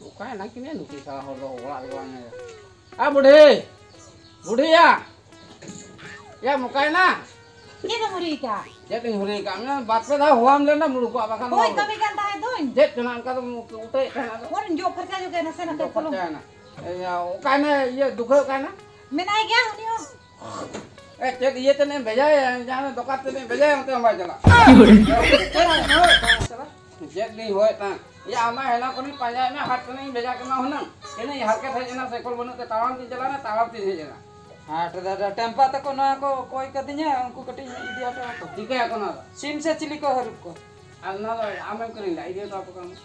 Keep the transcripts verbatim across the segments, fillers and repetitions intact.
ᱚᱠᱟᱭᱮᱱᱟ ᱠᱤᱱ ᱱᱩᱠᱤᱱ ᱥᱟᱞᱟ ᱦᱚᱲ ᱫᱚ ᱚᱲᱟᱜ ᱨᱮᱜᱮ ᱵᱟᱝ ᱦᱮᱡ? ᱟ ᱵᱩᱰᱷᱤ! ᱵᱩᱰᱷᱤᱭᱟ! ᱭᱟ ᱢᱚᱠᱟᱭᱮᱱᱟ? ᱪᱮᱫ ᱮᱢ ᱦᱩᱨᱤ ᱠᱟᱜ? ᱪᱮᱫ ᱤᱧ ᱦᱩᱨᱤ ᱠᱟᱜ? ᱚᱱᱟ ᱵᱟᱨ ᱯᱮ ᱫᱷᱟᱣ ᱦᱚᱦᱚᱣᱟᱢ ᱞᱮᱱᱟ ᱢᱩᱲᱩᱠᱚᱜᱼᱟ ᱵᱟᱠᱷᱟᱱ ᱦᱳᱭ, ᱫᱚ᱾ ᱠᱟᱹᱢᱤ ᱠᱟᱱ ᱛᱟᱦᱮᱸ ᱫᱚᱧ᱾ ᱪᱮᱫ ᱪᱚ ᱱᱟᱜ ᱚᱱᱠᱟ ᱫᱚᱢ ᱩᱴᱟᱹᱭᱮᱫ ᱛᱟᱦᱮᱱᱟ ᱟᱫᱚ? ᱚᱨ ᱤᱧ ᱡᱚᱜ ᱯᱷᱟᱨᱪᱟ ᱧᱚᱜ ᱠᱟᱱᱟ, ᱱᱟᱥᱮ ᱱᱟᱥᱮ ᱡᱚᱜ ᱯᱷᱟᱨᱪᱟᱭᱮᱱᱟ᱾ ᱮ, ᱭᱟ, ᱚᱠᱟᱭᱮᱱᱟ ᱤᱭᱟᱹ ᱫᱩᱠᱷᱟᱹ ᱚᱠᱟᱭᱮᱱᱟ? ᱢᱮᱱᱟᱭ ᱜᱮᱭᱟ ᱩᱱᱤ ᱦᱚᱸ᱾ ᱮ, ᱪᱮᱫ ᱤᱭᱟᱹ ᱛᱮᱱᱮᱢ ᱵᱷᱮᱡᱟᱭᱟ? ᱡᱟᱦᱟᱸ ᱫᱚᱠᱟᱱ ᱛᱮᱱᱮᱢ ᱵᱷᱮᱡᱟᱭᱟ ᱚᱱᱛᱮ ᱦᱚᱸ ᱵᱟᱭ ᱪᱟᱞᱟᱜ᱾ ᱪᱮᱫ ᱞᱤᱧ ᱦᱚᱭᱮᱫ ᱛᱟᱦᱮᱸᱫ? ᱭᱟ, ᱟᱢ ᱢᱟ ᱦᱮᱱᱟ ᱠᱷᱚᱱᱤᱧ ᱯᱟᱸᱡᱟᱭᱮᱫ ᱢᱮ, ᱦᱟᱴ ᱠᱷᱚᱱᱤᱧ ᱵᱷᱮᱡᱟ ᱠᱮᱢᱟ ᱦᱩᱱᱟᱹᱝ᱾ ᱛᱤᱱᱟᱹᱜ ᱤᱧ ᱦᱟᱨᱠᱮᱛ ᱦᱮᱡ ᱮᱱᱟ, ᱥᱟᱭᱠᱮᱞ ᱵᱟᱹᱱᱩᱜ ᱛᱮ ᱛᱟᱲᱟᱢ ᱛᱤᱧ ᱪᱟᱞᱟᱣᱮᱱᱟ, ᱛᱟᱲᱟᱢ ᱛᱤᱧ ᱦᱮᱡ ᱮᱱᱟ᱾ ᱦᱟᱴ ᱫᱟᱫᱟ, ᱴᱮᱢᱯᱟ ᱛᱟᱠᱚ ᱱᱚᱣᱟ ᱠᱚ ᱠᱚᱭ ᱠᱟᱫᱤᱧᱟ, ᱩᱱᱠᱩ ᱠᱟᱹᱴᱤᱡ ᱤᱧ ᱤᱫᱤ ᱦᱚᱴᱚ ᱟᱠᱚ᱾ ᱪᱤᱠᱟᱹᱭᱟᱠᱚ ᱱᱚᱣᱟ ᱫᱚ? ᱥᱤᱢ ᱥᱮ ᱪᱤᱞᱤ ᱠᱚ ᱦᱟᱹᱨᱩᱵ ᱠᱚ᱾ ᱟᱨ ᱱᱚᱣᱟ ᱫᱚ ᱟᱢᱮᱢ ᱠᱤᱨᱤᱧ ᱞᱮᱫᱟ, ᱤᱫᱤ ᱦᱚᱴᱚ ᱟᱠᱚ ᱠᱟᱱᱟ᱾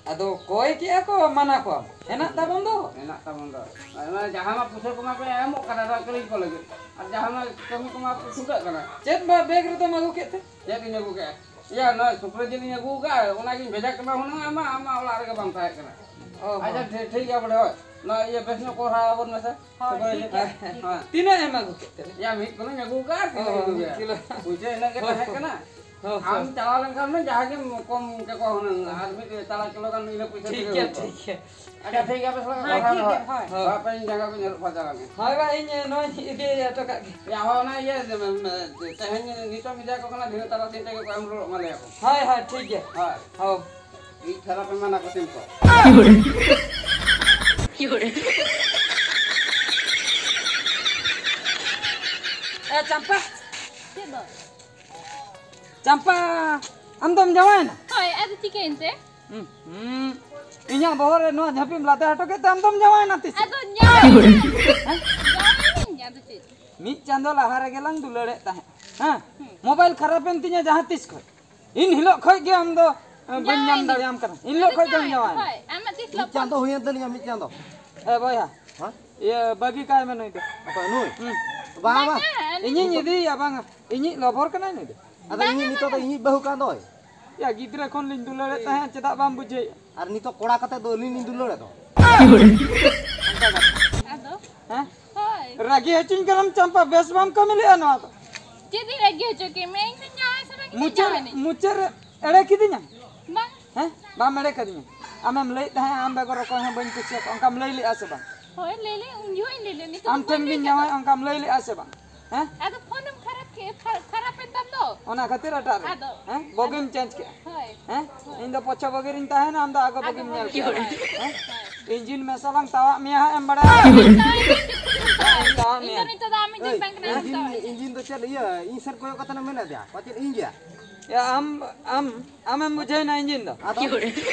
ᱟᱫᱚ ᱠᱚᱭ ᱠᱮᱜᱼᱟ ᱠᱚ, ᱢᱟᱱᱟ ᱠᱚᱣᱟ᱾ ᱦᱮᱱᱟᱜ ᱛᱟᱵᱚᱱ ᱫᱚ᱾ ᱦᱮᱱᱟᱜ ᱛᱟᱵᱚᱱ ᱫᱚ᱾ ᱟᱨ ᱚᱱᱟ ᱡᱟᱦᱟᱸ ᱢᱟ ᱯᱩᱭᱥᱟᱹ ᱠᱚᱢᱟ ᱯᱮ ᱮᱢᱚᱜ ᱠᱟᱱᱟ, ᱱᱚᱣᱟ ᱠᱤᱨᱤᱧ ᱠᱚ ᱞᱟᱹᱜᱤᱫ᱾ ᱟᱨ ᱡᱟᱦᱟᱸ ᱢᱟ ᱠᱟᱹᱢᱤ ᱠᱚᱢᱟ ᱯᱮ ᱪᱷᱩᱴᱟᱹᱜ ᱠᱟᱱᱟ᱾ ᱪᱮᱫ ᱵᱟ ᱵᱮᱜᱽ ᱨᱮᱫᱚᱢ ᱟᱹᱜᱩ ᱠᱮᱫ ᱛᱮ? ᱪᱮᱫ ᱤᱧ ᱟᱹᱜᱩ ᱠᱮᱫᱼᱟ? ᱤᱭᱟᱹ, ᱱᱚᱣᱟ ᱥᱩᱠᱨᱤ ᱡᱤᱞ ᱤᱧ ᱟᱹᱜᱩ ᱠᱟᱜᱼᱟ, ᱚᱱᱟᱜᱤᱧ ᱵᱷᱮᱡᱟ ᱠᱮᱢᱟ ᱦᱩᱱᱟᱹᱝ, ᱟᱢ ᱢᱟ, ᱟᱢ ᱢᱟ ᱚᱲᱟᱜ ᱨᱮᱜᱮ ᱵᱟᱢ ᱛᱟᱦᱮᱸ ᱠᱟᱱᱟ᱾ ᱚ, ᱟᱪᱪᱷᱟ, ᱦᱚᱸ᱾ ᱴᱷᱤᱠ, ᱴᱷᱤᱠ ᱜᱮᱭᱟ ᱵᱚᱞᱮ, ᱦᱳᱭ᱾ ᱱᱚᱣᱟ ᱤᱭᱟᱹ ᱵᱮᱥ ᱧᱚᱜ ᱠᱚ ᱦᱟᱨᱟ ᱟᱵᱚᱱ ᱢᱮᱥᱮ᱾ ᱦᱳᱭ, ᱥᱩᱠᱨᱤ ᱴᱷᱤᱠ ᱡᱤᱞ᱾ ᱜᱮᱭᱟ᱾ ᱦᱮᱸ᱾ ᱛᱤᱱᱟᱹᱜ ᱮᱢ ᱟᱹᱜᱩ ᱠᱮᱫ ᱛᱮ? ᱭᱟ, ᱢᱤᱫ ᱠᱤᱞᱳᱧ ᱟᱹᱜᱩ ᱠᱟᱜᱼᱟ, ᱛᱤᱱᱟᱹᱜ ᱚ, ᱤᱧ ᱟᱹᱜᱩᱭᱟ? ᱢᱤᱫ ᱠᱤᱞᱳ᱾ ᱯᱩᱭᱥᱟᱹ ᱤᱱᱟᱹᱜ ᱜᱮ ᱦᱳᱭ, ᱛᱟᱦᱮᱸ ᱦᱳᱭ᱾ ᱠᱟᱱᱟ᱾ ᱦᱳᱭ, ᱟᱢ ᱦᱳᱭ᱾ ᱪᱟᱞᱟᱣ ᱞᱮᱱᱠᱷᱟᱱ ᱢᱮ, ᱡᱟᱦᱟᱸ ᱜᱮᱢ ᱠᱚᱢ ᱠᱮᱠᱚᱣᱟ ᱦᱩᱱᱟᱹᱝ, ᱟᱨ ᱢᱤᱫ ᱛᱟᱞᱟ ᱠᱤᱞᱳ ᱜᱟᱱ ᱤᱱᱟᱹ ᱯᱩᱭᱥᱟᱹ ᱴᱷᱤᱠ ᱛᱮᱜᱮ ᱜᱮᱭᱟ, ᱦᱩᱭᱩᱜᱼᱟ᱾ ᱴᱷᱤᱠ ᱜᱮᱭᱟ᱾ ᱟᱪᱪᱷᱟ, ᱴᱷᱤᱠ ᱜᱮᱭᱟ, ᱵᱮᱥ ᱞᱟᱜᱟᱜ ᱦᱮᱸ, ᱠᱟᱱᱟ ᱴᱷᱤᱠ ᱱᱚᱣᱟ᱾ ᱜᱮᱭᱟ, ᱦᱳᱭ᱾ ᱦᱳᱭ, ᱟᱯᱮ ᱤᱧ ᱡᱟᱸᱜᱟ ᱠᱚᱧ ᱟᱹᱨᱩᱵ ᱯᱷᱟᱨᱪᱟ ᱞᱮᱱ ᱜᱮ᱾ ᱦᱳᱭ ᱵᱟ, ᱤᱧ ᱱᱚᱣᱟᱧ ᱤᱫᱤ ᱦᱚᱴᱚ ᱠᱟᱜ ᱜᱮ᱾ ᱭᱟ, ᱦᱳᱭ, ᱚᱱᱟ ᱤᱭᱟᱹ, ᱛᱮᱦᱮᱧ ᱱᱤᱛᱚᱜ ᱢᱮᱡᱟ ᱠᱚ ᱠᱟᱱᱟ, ᱰᱷᱮᱨ ᱛᱟᱨᱟᱥᱤᱧ ᱛᱮᱜᱮ ᱠᱚ ᱮᱢ ᱨᱩᱣᱟᱹᱲᱚᱜ ᱢᱟ ᱞᱟᱹᱭᱟ ᱠᱚ᱾ ᱦᱳᱭ, ᱦᱳᱭ, ᱴᱷᱤᱠ ᱜᱮᱭᱟ᱾ ᱦᱳᱭ᱾ ᱦᱳᱭ᱾ ᱤᱡ ᱠᱷᱟᱨᱟᱯ ᱮᱢᱟᱱᱟ ᱠᱚ ᱥᱤᱢ ᱠᱚ᱾ ᱮ, ᱪᱟᱢᱯᱟ᱾ ᱪᱮᱫ ᱫᱚ? ᱪᱟᱢᱯᱟ, ᱟᱢ ᱫᱚᱢ ᱡᱟᱶᱟᱭᱮᱱᱟ? ᱦᱳᱭ, ᱟᱫᱚ ᱪᱤᱠᱟᱹᱭᱮᱱ ᱛᱮ? ᱦᱩᱸ, ᱦᱩᱸ᱾ ᱤᱧᱟᱹᱜ ᱵᱚᱦᱚᱜ ᱨᱮ ᱱᱚᱣᱟ ᱡᱷᱟᱹᱯᱤᱢ ᱞᱟᱫᱮ ᱦᱚᱴᱚ ᱠᱮᱫ ᱛᱮ ᱟᱢ ᱫᱚᱢ ᱡᱟᱶᱟᱭᱮᱱᱟ ᱛᱤᱥ? ᱟᱫᱚ ᱡᱟᱶᱟᱭ᱾ ᱦᱮᱸ? ᱡᱟᱶᱟᱭᱮᱱᱟᱹᱧ, ᱟᱫᱚ ᱪᱮᱫ? ᱢᱤᱫ ᱪᱟᱸᱫᱚ ᱞᱟᱦᱟ ᱨᱮᱜᱮ ᱞᱟᱝ ᱫᱩᱞᱟᱹᱲᱮᱫ ᱛᱟᱦᱮᱸᱫ᱾ ᱦᱮᱸ? ᱦᱩᱸ᱾ ᱢᱳᱵᱟᱭᱤᱞ ᱠᱷᱟᱨᱟᱯᱮᱱ ᱛᱤᱧᱟ ᱡᱟᱦᱟᱸ ᱛᱤᱥ ᱠᱷᱚᱱ᱾ ᱤᱱ ᱦᱤᱞᱳᱜ ᱠᱷᱚᱡ ᱜᱮ ᱟᱢ ᱫᱚ, ᱮ, ᱵᱟᱹᱧ ᱧᱟᱢ ᱡᱟᱶᱟᱭᱮᱱᱟᱹᱧ᱾ ᱫᱟᱲᱮᱭᱟᱢ ᱠᱟᱱᱟ᱾ ᱤᱱ ᱦᱤᱞᱳᱜ ᱟᱫᱚ ᱠᱷᱚᱡ ᱜᱮᱢ ᱡᱟᱶᱟᱭ, ᱡᱟᱶᱟᱭᱮᱱᱟ᱾ ᱦᱳᱭ, ᱟᱢᱟᱜ ᱛᱤᱥ ᱢᱤᱫ ᱞᱚᱠᱠᱷᱚᱱ? ᱪᱟᱸᱫᱚ ᱦᱩᱭᱮᱱ ᱛᱟᱹᱞᱤᱧᱟ, ᱢᱤᱫ ᱪᱟᱸᱫᱚ᱾ ᱮ ᱵᱚᱭᱦᱟ, ᱦᱮᱸ? ᱤᱭᱟᱹ, ᱵᱟᱹᱜᱤ ᱠᱟᱭ ᱢᱮ ᱱᱩᱭ ᱫᱚ᱾ ᱚᱠᱚᱭ ᱱᱩᱭ? ᱦᱩᱸ᱾ ᱵᱟᱝ, ᱵᱟᱝ᱾ ᱵᱟᱝᱟ, ᱟᱹᱞᱤᱧ ᱤᱧᱤᱧ ᱤᱫᱤᱭᱮᱭᱟ, ᱵᱟᱝᱟ᱾ ᱤᱧᱤᱡ ᱞᱚᱵᱷᱚᱨ ᱠᱟᱱᱟᱭ ᱱᱩᱭ ᱫᱚ᱾ ᱟᱫᱚ ᱵᱟᱝᱟ, ᱤᱧᱤᱡ ᱱᱤᱛᱚᱜ ᱫᱚ ᱵᱟᱝᱟ᱾ ᱤᱧᱤᱡ ᱵᱟᱹᱦᱩ ᱠᱟᱱ ᱫᱚᱭ᱾ ᱭᱟ, ᱜᱤᱫᱽᱨᱟᱹ ᱠᱷᱚᱱ ᱞᱤᱧ ᱫᱩᱞᱟᱹᱲᱮᱫ ᱛᱟᱦᱮᱸᱫ, ᱪᱮᱫᱟᱜ ᱵᱟᱢ ᱵᱩᱡᱷᱟᱹᱣᱮᱫᱼᱟ? ᱟᱨ ᱱᱤᱛᱚᱜ ᱠᱚᱲᱟ ᱠᱟᱛᱮ ᱫᱚ ᱟᱹᱞᱤᱧ ᱞᱤᱧ ᱫᱩᱞᱟᱹᱲᱮᱫ ᱫᱚ᱾ ᱟᱫᱚ? ᱦᱮᱸ? ᱦᱳᱭ᱾ ᱨᱟᱹᱜᱤ ᱦᱚᱪᱚᱧ ᱠᱟᱱᱟᱢ ᱪᱟᱢᱯᱟ, ᱵᱮᱥ ᱵᱟᱢ ᱠᱟᱹᱢᱤ ᱞᱮᱫᱼᱟ ᱱᱚᱣᱟ ᱫᱚ᱾ ᱪᱮᱫ ᱤᱧ ᱨᱟᱹᱜᱤ ᱦᱚᱪᱚ ᱠᱮᱫ ᱢᱮᱭᱟ? ᱤᱧ ᱫᱚ ᱡᱟᱶᱟᱭ ᱢᱩᱪᱟᱹᱫ ᱨᱮ, ᱢᱩᱪᱟᱹᱫ ᱨᱮ ᱮᱲᱮ ᱠᱤᱫᱤᱧᱟᱢ? ᱵᱟᱝ᱾ ᱦᱮᱸ? ᱵᱟᱢ ᱮᱲᱮ ᱠᱟᱫᱤᱧᱟ? ᱟᱢᱮᱢ ᱞᱟᱹᱭᱮᱫ ᱛᱟᱦᱮᱸᱫ ᱟᱢ ᱵᱮᱜᱚᱨ ᱚᱠᱚᱭ ᱦᱚᱸ ᱵᱟᱹᱧ ᱠᱩᱥᱤᱭᱟᱠᱚᱣᱟ, ᱚᱱᱠᱟᱢ ᱞᱟᱹᱭ ᱞᱮᱫᱼᱟ ᱥᱮ ᱵᱟᱝ? ᱦᱳᱭ, ᱞᱟᱹᱭ ᱞᱮ, ᱩᱱ ᱡᱚᱦᱚᱜ ᱤᱧ ᱞᱟᱹᱭ ᱞᱮᱫ, ᱱᱤᱛᱚᱜ ᱟᱢ ᱫᱚ ᱴᱷᱮᱱ ᱵᱟᱹᱧ ᱜᱤᱧ ᱞᱟᱹᱭ ᱠᱟᱫᱟ᱾ ᱡᱟᱶᱟᱭ, ᱚᱱᱠᱟᱢ ᱞᱟᱹᱭ ᱞᱮᱫᱼᱟ ᱥᱮ ᱵᱟᱝ? ᱦᱮᱸ? ᱟᱫᱚ ᱯᱷᱳᱱ ᱮᱢ ᱠᱷᱟᱨᱟᱯ ᱠᱮᱫ, ᱠᱷᱟ-, ᱠᱷᱟᱨᱟᱯ ᱮᱱ ᱛᱟᱢ ᱫᱚ᱾ ᱚᱱᱟ ᱠᱷᱟᱹᱛᱤᱨ ᱮᱴᱟᱜ ᱨᱮ, ᱟᱫᱚ, ᱦᱮᱸ? ᱵᱚᱜᱤᱢ ᱪᱮᱧᱡᱽ ᱠᱮᱫᱼᱟ᱾ ᱦᱳᱭ᱾ ᱦᱮᱸ? ᱦᱳᱭ᱾ ᱤᱧ ᱫᱚ ᱯᱚᱪᱷᱚ ᱵᱚᱜᱤ ᱨᱤᱧ ᱛᱟᱦᱮᱱᱟ, ᱟᱢ ᱫᱚ ᱟᱜᱚ ᱟᱫᱚ ᱵᱚᱜᱤᱢ ᱧᱮᱞ ᱠᱮᱫᱼᱟ᱾ ᱦᱳᱭ᱾ ᱦᱮᱸ? ᱦᱳᱭ᱾ ᱤᱧᱡᱤᱱ ᱢᱮᱥᱟ ᱞᱟᱝ ᱛᱟᱣᱟᱜ ᱢᱮᱭᱟ ᱦᱟᱸᱜ, ᱮᱢ ᱵᱟᱲᱟᱭᱟ? ᱦᱳᱭ᱾ ᱛᱟᱣᱟᱜ ᱤᱧ ᱫᱚ ᱢᱮᱭᱟ᱾ ᱱᱤᱛᱚᱜ ᱫᱚ ᱟᱢ ᱤᱧ ᱫᱚ ᱮᱭ, ᱵᱟᱝ ᱠᱟᱱᱟ, ᱤᱧᱡᱤᱱ, ᱛᱟᱣᱟᱜ ᱢᱮᱭᱟ᱾ ᱤᱧᱡᱤᱱ ᱫᱚ ᱪᱮᱫ ᱤᱭᱟᱹ, ᱤᱧ ᱥᱮᱫ ᱠᱚᱭᱚᱜ ᱠᱟᱛᱮ ᱮᱢ ᱢᱮᱱ ᱟᱫᱮᱭᱟ? ᱯᱟᱪᱮᱫ ᱤᱧ ᱜᱮᱭᱟ? ᱭᱟ, ᱟᱢ, ᱟᱢ, ᱟᱢᱮᱢ ᱵᱩᱡᱷᱟᱹᱣ ᱮᱱᱟ ᱤᱧᱡᱤᱱ ᱫᱚ? ᱟᱫᱚ?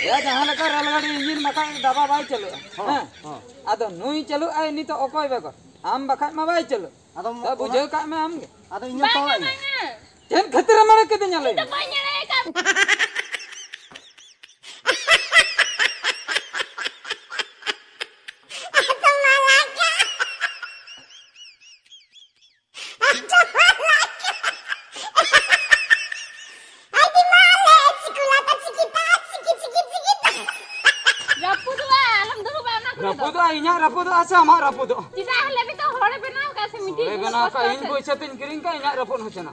ᱭᱟ, ᱡᱟᱦᱟᱸ ᱞᱮᱠᱟ ᱨᱮᱞ ᱜᱟᱹᱰᱤ ᱤᱧᱡᱤᱱ ᱵᱟᱠᱷᱟᱡ ᱰᱟᱵᱟ ᱵᱟᱭ ᱪᱟᱹᱞᱩᱜᱼᱟ᱾ ᱦᱚᱸ, ᱦᱮᱸ? ᱦᱚᱸ᱾ ᱟᱫᱚ ᱱᱩᱭ ᱪᱟᱹᱞᱩᱜ ᱟᱭ ᱱᱤᱛᱚᱜ ᱚᱠᱚᱭ ᱵᱮᱜᱚᱨ? ᱟᱢ ᱵᱟᱠᱷᱟᱡ ᱢᱟ ᱵᱟᱭ ᱪᱟᱹᱞᱩᱜ᱾ ᱟᱫᱚ ᱛᱚ ᱚᱱᱟ ᱵᱩᱡᱷᱟᱹᱣ ᱠᱟᱜ ᱢᱮ ᱟᱢ ᱜᱮ᱾ ᱟᱫᱚ ᱤᱧ ᱦᱚᱸ ᱵᱟᱝᱟ, ᱛᱚ ᱵᱟᱝᱟ᱾ ᱪᱮᱫ ᱠᱷᱟᱹᱛᱤᱨ ᱮᱢ ᱮᱲᱮ ᱠᱤᱫᱤᱧᱟ ᱞᱟᱹᱭ ᱤᱧ ᱫᱚ ᱢᱮ? ᱵᱟᱹᱧ ᱮᱲᱮ ᱟᱠᱟᱫ ᱨᱟᱹᱯᱩᱫᱚᱜᱼᱟ, ᱟᱞᱚᱢ ᱫᱩᱲᱩᱵᱟ ᱚᱱᱟ ᱠᱚᱨᱮ ᱫᱚ᱾ ᱨᱟᱹᱯᱩᱫᱚᱜᱼᱟ, ᱤᱧᱟᱹᱜ ᱨᱟᱹᱯᱩᱫᱚᱜᱼᱟ ᱥᱮ ᱟᱢᱟᱜ ᱨᱟᱹᱯᱩᱫᱚᱜᱼᱟ? ᱪᱮᱫᱟᱜ ᱦᱚᱸ ᱞᱟᱹᱭ ᱢᱮ ᱛᱚ, ᱦᱚᱲᱮ ᱵᱮᱱᱟᱣ ᱠᱟᱜ ᱥᱮ ᱢᱤᱫᱴᱤᱡ ᱦᱚᱲᱮ ᱵᱮᱱᱟᱣ ᱠᱟᱜ, ᱤᱧ ᱯᱚᱭᱥᱟ ᱛᱤᱧ ᱠᱤᱨᱤᱧ ᱠᱟᱜ, ᱤᱧᱟᱹᱜ ᱨᱟᱹᱯᱩᱫ ᱦᱚᱪᱚᱱᱟ᱾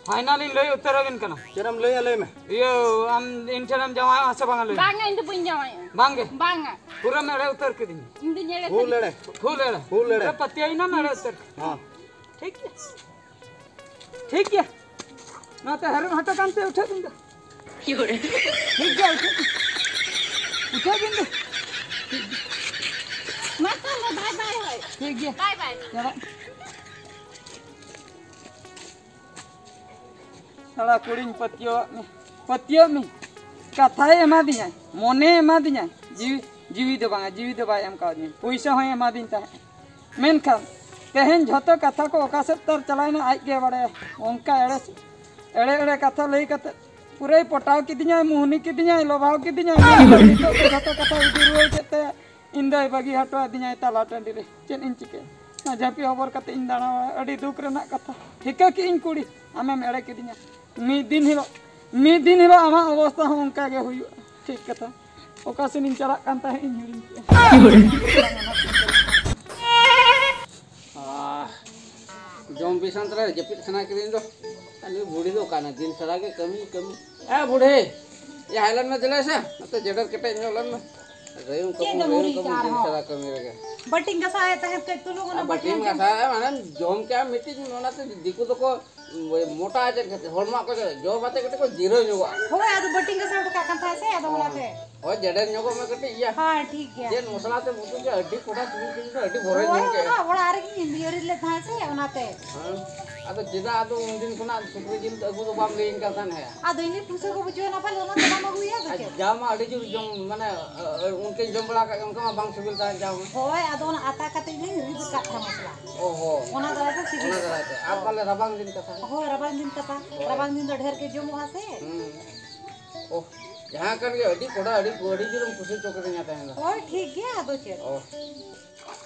ᱯᱷᱟᱭᱱᱟᱞ ᱤᱧ ᱞᱟᱹᱭ ᱩᱛᱟᱹᱨ ᱟᱵᱤᱱ ᱠᱟᱱᱟ᱾ ᱪᱮᱫ ᱮᱢ ᱞᱟᱹᱭᱟ ᱞᱟᱹᱭ ᱢᱮ᱾ ᱤᱭᱟᱹ, ᱟᱢ ᱤᱧ ᱴᱷᱮᱱᱮᱢ ᱡᱟᱶᱟᱭᱚᱜᱼᱟ ᱥᱮ ᱵᱟᱝᱟ ᱞᱟᱹᱭ ᱢᱮ? ᱵᱟᱝᱟ, ᱤᱧ ᱫᱚ ᱵᱟᱹᱧ ᱡᱟᱶᱟᱭᱚᱜᱼᱟ᱾ ᱵᱟᱝᱜᱮ? ᱵᱟᱝᱟ᱾ ᱯᱩᱨᱟᱹᱢ ᱮᱲᱮ ᱩᱛᱟᱹᱨ ᱠᱤᱫᱤᱧᱟ᱾ ᱤᱧ ᱫᱚᱧ ᱮᱲᱮ ᱯᱷᱩᱞ ᱛᱟᱹᱱᱤᱡ᱾ ᱮᱲᱮ᱾ ᱯᱷᱩᱞ ᱮᱲᱮ᱾ ᱯᱷᱩᱞ ᱮᱲᱮ᱾ ᱯᱩᱨᱟᱹ ᱯᱟᱹᱛᱭᱟᱹᱣ ᱮᱱᱟᱢ ᱮᱲᱮ ᱩᱛᱟᱹᱨ᱾ ᱦᱚᱸ᱾ ᱴᱷᱤᱠ ᱜᱮᱭᱟ᱾ ᱴᱷᱤᱠ ᱜᱮᱭᱟ᱾ ᱱᱚᱛᱮ ᱦᱟᱹᱨᱩᱵ ᱦᱚᱴᱚ ᱠᱟᱱᱛᱮ ᱩᱴᱷᱟᱹᱜ ᱵᱤᱱ ᱫᱚ᱾ ᱴᱷᱤᱠ ᱜᱮᱭᱟ, ᱩᱴᱷᱟᱹᱜ ᱵᱤᱱ᱾ ᱩᱴᱷᱟᱹᱜ ᱵᱤᱱ ᱫᱚ᱾ ᱢᱟ ᱛᱟᱦᱞᱮ, ᱵᱟᱭ ᱵᱟᱭ ᱦᱳᱭ᱾ ᱴᱷᱤᱠ ᱜᱮᱭᱟ᱾ ᱵᱟᱭ ᱵᱟᱭ᱾ ᱪᱟᱞᱟᱜ᱾ ᱥᱟᱞᱟ ᱠᱩᱲᱤᱧ ᱯᱟᱹᱛᱭᱟᱹᱣᱟᱜ ᱢᱮ, ᱯᱟᱹᱛᱭᱟᱹᱣ ᱢᱮ᱾ ᱠᱟᱛᱷᱟᱭ ᱮᱢᱟᱫᱤᱧᱟᱭ, ᱢᱚᱱᱮ ᱮᱢᱟᱫᱤᱧᱟᱭ, ᱡᱤᱣᱤ, ᱡᱤᱣᱤ ᱫᱚ ᱵᱟᱝᱟ, ᱡᱤᱣᱤ ᱫᱚ ᱵᱟᱭ ᱮᱢ ᱠᱟᱣᱫᱤᱧᱟ, ᱯᱩᱭᱥᱟᱹ ᱦᱚᱸᱭ ᱮᱢᱟᱫᱤᱧ ᱛᱟᱦᱮᱸᱫ᱾ ᱢᱮᱱᱠᱷᱟᱱ ᱛᱮᱦᱮᱧ ᱡᱷᱚᱛᱚ ᱠᱟᱛᱷᱟ ᱠᱚ ᱚᱠᱟ ᱥᱮᱫ ᱛᱟᱨ ᱪᱟᱞᱟᱣᱮᱱᱟ ᱟᱡ ᱜᱮ ᱵᱟᱲᱟᱭᱟ᱾ ᱚᱱᱠᱟ ᱮᱲᱮ, ᱮᱲᱮ ᱮᱲᱮ ᱠᱟᱛᱷᱟ ᱞᱟᱹᱭ ᱠᱟᱛᱮ ᱯᱩᱨᱟᱹᱭ ᱯᱚᱴᱟᱣ ᱠᱤᱫᱤᱧᱟᱭ, ᱢᱩᱦᱱᱤ ᱠᱤᱫᱤᱧᱟᱭ, ᱞᱚᱵᱷᱟᱣ ᱠᱤᱫᱤᱧᱟᱭ᱾ ᱢᱮᱱᱠᱷᱟᱱ ᱱᱤᱛᱚᱜ ᱫᱚ ᱡᱷᱚᱛᱚ ᱠᱟᱛᱷᱟ ᱤᱫᱤ ᱨᱩᱣᱟᱹᱲ ᱠᱮᱫ ᱛᱟᱭᱟ᱾ ᱤᱧ ᱫᱚᱭ ᱵᱟᱹᱜᱤ ᱦᱚᱴᱚ ᱟᱹᱫᱤᱧᱟᱭ ᱛᱟᱞᱟ ᱴᱟᱺᱰᱤ ᱨᱮ᱾ ᱪᱮᱫ ᱤᱧ ᱪᱤᱠᱟᱹᱭᱟ? ᱚᱱᱟ ᱡᱷᱟᱹᱯᱤ ᱦᱚᱵᱚᱨ ᱠᱟᱛᱮ ᱤᱧ ᱫᱟᱬᱟᱣᱟ᱾ ᱟᱹᱰᱤ ᱫᱩᱠ ᱨᱮᱱᱟᱜ ᱠᱟᱛᱷᱟ᱾ ᱴᱷᱤᱠᱟᱹ ᱠᱮᱜ ᱤᱧ ᱠᱩᱲᱤ, ᱟᱢᱮᱢ ᱮᱲᱮ ᱠᱤᱫᱤᱧᱟ᱾ ᱢᱤᱫ ᱫᱤᱱ ᱦᱤᱞᱳᱜ, ᱢᱤᱫ ᱫᱤᱱ ᱦᱤᱞᱳᱜ ᱟᱢᱟᱜ ᱚᱵᱚᱥᱛᱟ ᱦᱚᱸ ᱚᱱᱠᱟ ᱜᱮ ᱦᱩᱭᱩᱜᱼᱟ᱾ ᱴᱷᱤᱠ ᱠᱟᱛᱷᱟ᱾ ᱚᱠᱟ ᱥᱮᱱ ᱤᱧ ᱪᱟᱞᱟᱜ ᱠᱟᱱ ᱛᱟᱦᱮᱸᱫ ᱤᱧ ᱦᱤᱲᱤᱧ ᱠᱮᱜᱼᱟ᱾ ᱟᱦ, ᱡᱚᱢ ᱵᱤᱥᱟᱱ ᱛᱟᱞᱮ ᱡᱟᱹᱯᱤᱫ ᱥᱟᱱᱟ ᱠᱤᱫᱤᱧ ᱫᱚ᱾ ᱩᱱᱤ ᱵᱩᱲᱦᱤ ᱫᱚ ᱚᱠᱟᱱᱟ? ᱫᱤᱱ ᱥᱟᱨᱟ ᱜᱮ ᱠᱟᱹᱢᱤ, ᱠᱟᱹᱢᱤ᱾ ᱮ ᱵᱩᱲᱦᱤ, ᱭᱟ, ᱦᱮᱡ ᱞᱮᱱ ᱢᱮ, ᱫᱮᱞᱟ ᱥᱮ᱾ ᱱᱚᱛᱮ ᱡᱮᱰᱮᱨ ᱠᱮᱴᱮᱡ ᱧᱚᱜ ᱞᱮᱱ ᱢᱮ᱾ ᱨᱟᱹᱭᱩᱢ ᱪᱮᱫ ᱠᱟᱹᱢᱤ, ᱫᱚ ᱨᱟᱹᱭᱩᱢ ᱵᱩᱲᱦᱤ ᱠᱟᱹᱢᱤ, ᱫᱤᱱ ᱟᱨᱦᱚᱸ? ᱥᱟᱨᱟ ᱠᱟᱹᱢᱤ ᱨᱮᱜᱮ᱾ ᱵᱟᱹᱴᱤᱧ ᱜᱟᱥᱟᱣᱮᱫ ᱛᱟᱦᱮᱸᱫ, ᱠᱟᱹᱡ ᱛᱩᱞᱩᱝ ᱚᱱᱟ ᱟᱨ ᱵᱟᱹᱴᱤᱢ ᱵᱟᱹᱴᱤᱧ ᱜᱟᱥᱟᱣᱮᱫ, ᱢᱟᱱᱮ ᱡᱚᱢ ᱠᱮᱜᱼᱟ ᱢᱤᱫᱴᱤᱡ, ᱚᱱᱟᱛᱮ ᱫᱤᱠᱩ ᱫᱚᱠᱚ ᱢᱚᱴᱟ ᱪᱮᱫ ᱠᱟᱛᱮ, ᱦᱚᱲᱢᱚ ᱠᱚ ᱡᱚᱢ ᱟᱛᱮ ᱠᱟᱹᱴᱤᱡ ᱠᱚ ᱡᱤᱨᱟᱹᱣ ᱧᱚᱜᱚᱜᱼᱟ᱾ ᱦᱳᱭ, ᱟᱫᱚ ᱵᱟᱹᱴᱤᱧ ᱜᱟᱥᱟᱣ ᱦᱚᱴᱚ ᱠᱟᱜ ᱠᱟᱱ ᱛᱟᱦᱮᱸᱫ ᱥᱮ, ᱟᱫᱚ ᱦᱳᱭ᱾ ᱚᱱᱟᱛᱮ᱾ ᱦᱳᱭ, ᱡᱮᱰᱮᱨ ᱧᱚᱜᱚᱜ ᱢᱮ ᱠᱟᱹᱴᱤᱡ, ᱤᱭᱟᱹ᱾ ᱦᱳᱭ, ᱴᱷᱤᱠ ᱜᱮᱭᱟ᱾ ᱪᱮᱫ ᱢᱚᱥᱞᱟ ᱛᱮᱢ ᱩᱛᱩ ᱠᱮᱫᱟ? ᱟᱹᱰᱤ ᱠᱚᱴᱟ ᱥᱤᱵᱤᱞ ᱥᱤᱵᱤᱞ ᱫᱚ, ᱟᱹᱰᱤ ᱵᱚᱨᱚᱧ ᱦᱳᱭ, ᱧᱚᱜ ᱠᱮᱫᱼᱟ᱾ ᱚᱱᱟ ᱚᱲᱟᱜ ᱨᱮᱜᱮᱧ ᱤᱭᱟᱹ ᱨᱤᱫ ᱞᱮᱫ ᱛᱟᱦᱮᱸᱫ ᱥᱮ, ᱚᱱᱟᱛᱮ᱾ ᱦᱮᱸ? ᱟᱫᱚ ᱪᱮᱫᱟᱜ ᱟᱫᱚ ᱩᱱᱫᱤᱱ ᱠᱷᱚᱱᱟᱜ ᱥᱩᱠᱨᱤ ᱡᱤᱞ ᱟᱹᱜᱩ ᱫᱚ ᱵᱟᱢ ᱞᱟᱹᱭᱟᱹᱧ ᱠᱟᱱ ᱛᱟᱦᱮᱸᱫ? ᱟᱫᱚ ᱤᱧ ᱫᱚ ᱯᱩᱭᱥᱟᱹ ᱠᱚ ᱵᱩᱡᱷᱟᱹᱣ ᱮᱱᱟ ᱯᱟᱞᱮ, ᱚᱱᱟᱛᱮ ᱵᱟᱢ ᱟᱹᱜᱩᱭᱟ, ᱟᱫᱚ ᱟᱨ ᱪᱮᱫ? ᱡᱟᱢ ᱢᱟ ᱟᱹᱰᱤ ᱡᱳᱨ ᱡᱚᱢ, ᱢᱟᱱᱮ, ᱚᱱᱠᱟᱧ ᱡᱚᱢ ᱵᱟᱲᱟ ᱟᱠᱟᱫ ᱜᱮ, ᱚᱱᱠᱟ ᱢᱟ ᱵᱟᱝ ᱥᱤᱵᱤᱞ ᱛᱟᱦᱮᱸᱫ ᱡᱟᱢ᱾ ᱦᱳᱭ, ᱟᱫᱚ ᱚᱱᱟ ᱟᱛᱟ ᱠᱟᱛᱮ ᱜᱤᱧ ᱨᱤᱫ ᱟᱠᱟᱫ ᱛᱟᱦᱮᱸᱫ ᱢᱚᱥᱞᱟ᱾ ᱚ ᱦᱚᱸ᱾ ᱚᱱᱟ ᱫᱟᱨᱟᱭ ᱛᱮ ᱥᱤᱵᱤᱞ᱾ ᱚᱱᱟ ᱫᱟᱨᱟᱭ ᱛᱮ᱾ ᱟᱨ ᱯᱟᱞᱮ ᱨᱟᱵᱟᱝ ᱫᱤᱱ ᱠᱟᱛᱷᱟ᱾ ᱦᱳᱭ, ᱨᱟᱵᱟᱝ ᱫᱤᱱ ᱠᱟᱛᱷᱟ᱾ ᱦᱳᱭ᱾ ᱨᱟᱵᱟᱝ ᱫᱤᱱ ᱫᱚ ᱰᱷᱮᱨ ᱜᱮ ᱡᱚᱢᱚᱜᱼᱟ ᱥᱮ᱾ ᱦᱩᱸ᱾ ᱳᱦ, ᱡᱟᱦᱟᱸ ᱠᱟᱱ ᱜᱮ, ᱟᱹᱰᱤ ᱠᱚᱰᱟ, ᱟᱹᱰᱤ, ᱟᱹᱰᱤ ᱡᱳᱨᱮᱢ ᱠᱩᱥᱤ ᱦᱚᱪᱚ ᱠᱤᱫᱤᱧᱟ ᱛᱮᱦᱮᱧ ᱫᱚ᱾ ᱦᱳᱭ, ᱴᱷᱤᱠ ᱜᱮᱭᱟ, ᱟᱫᱚ ᱪᱮᱫ? ᱳᱦ᱾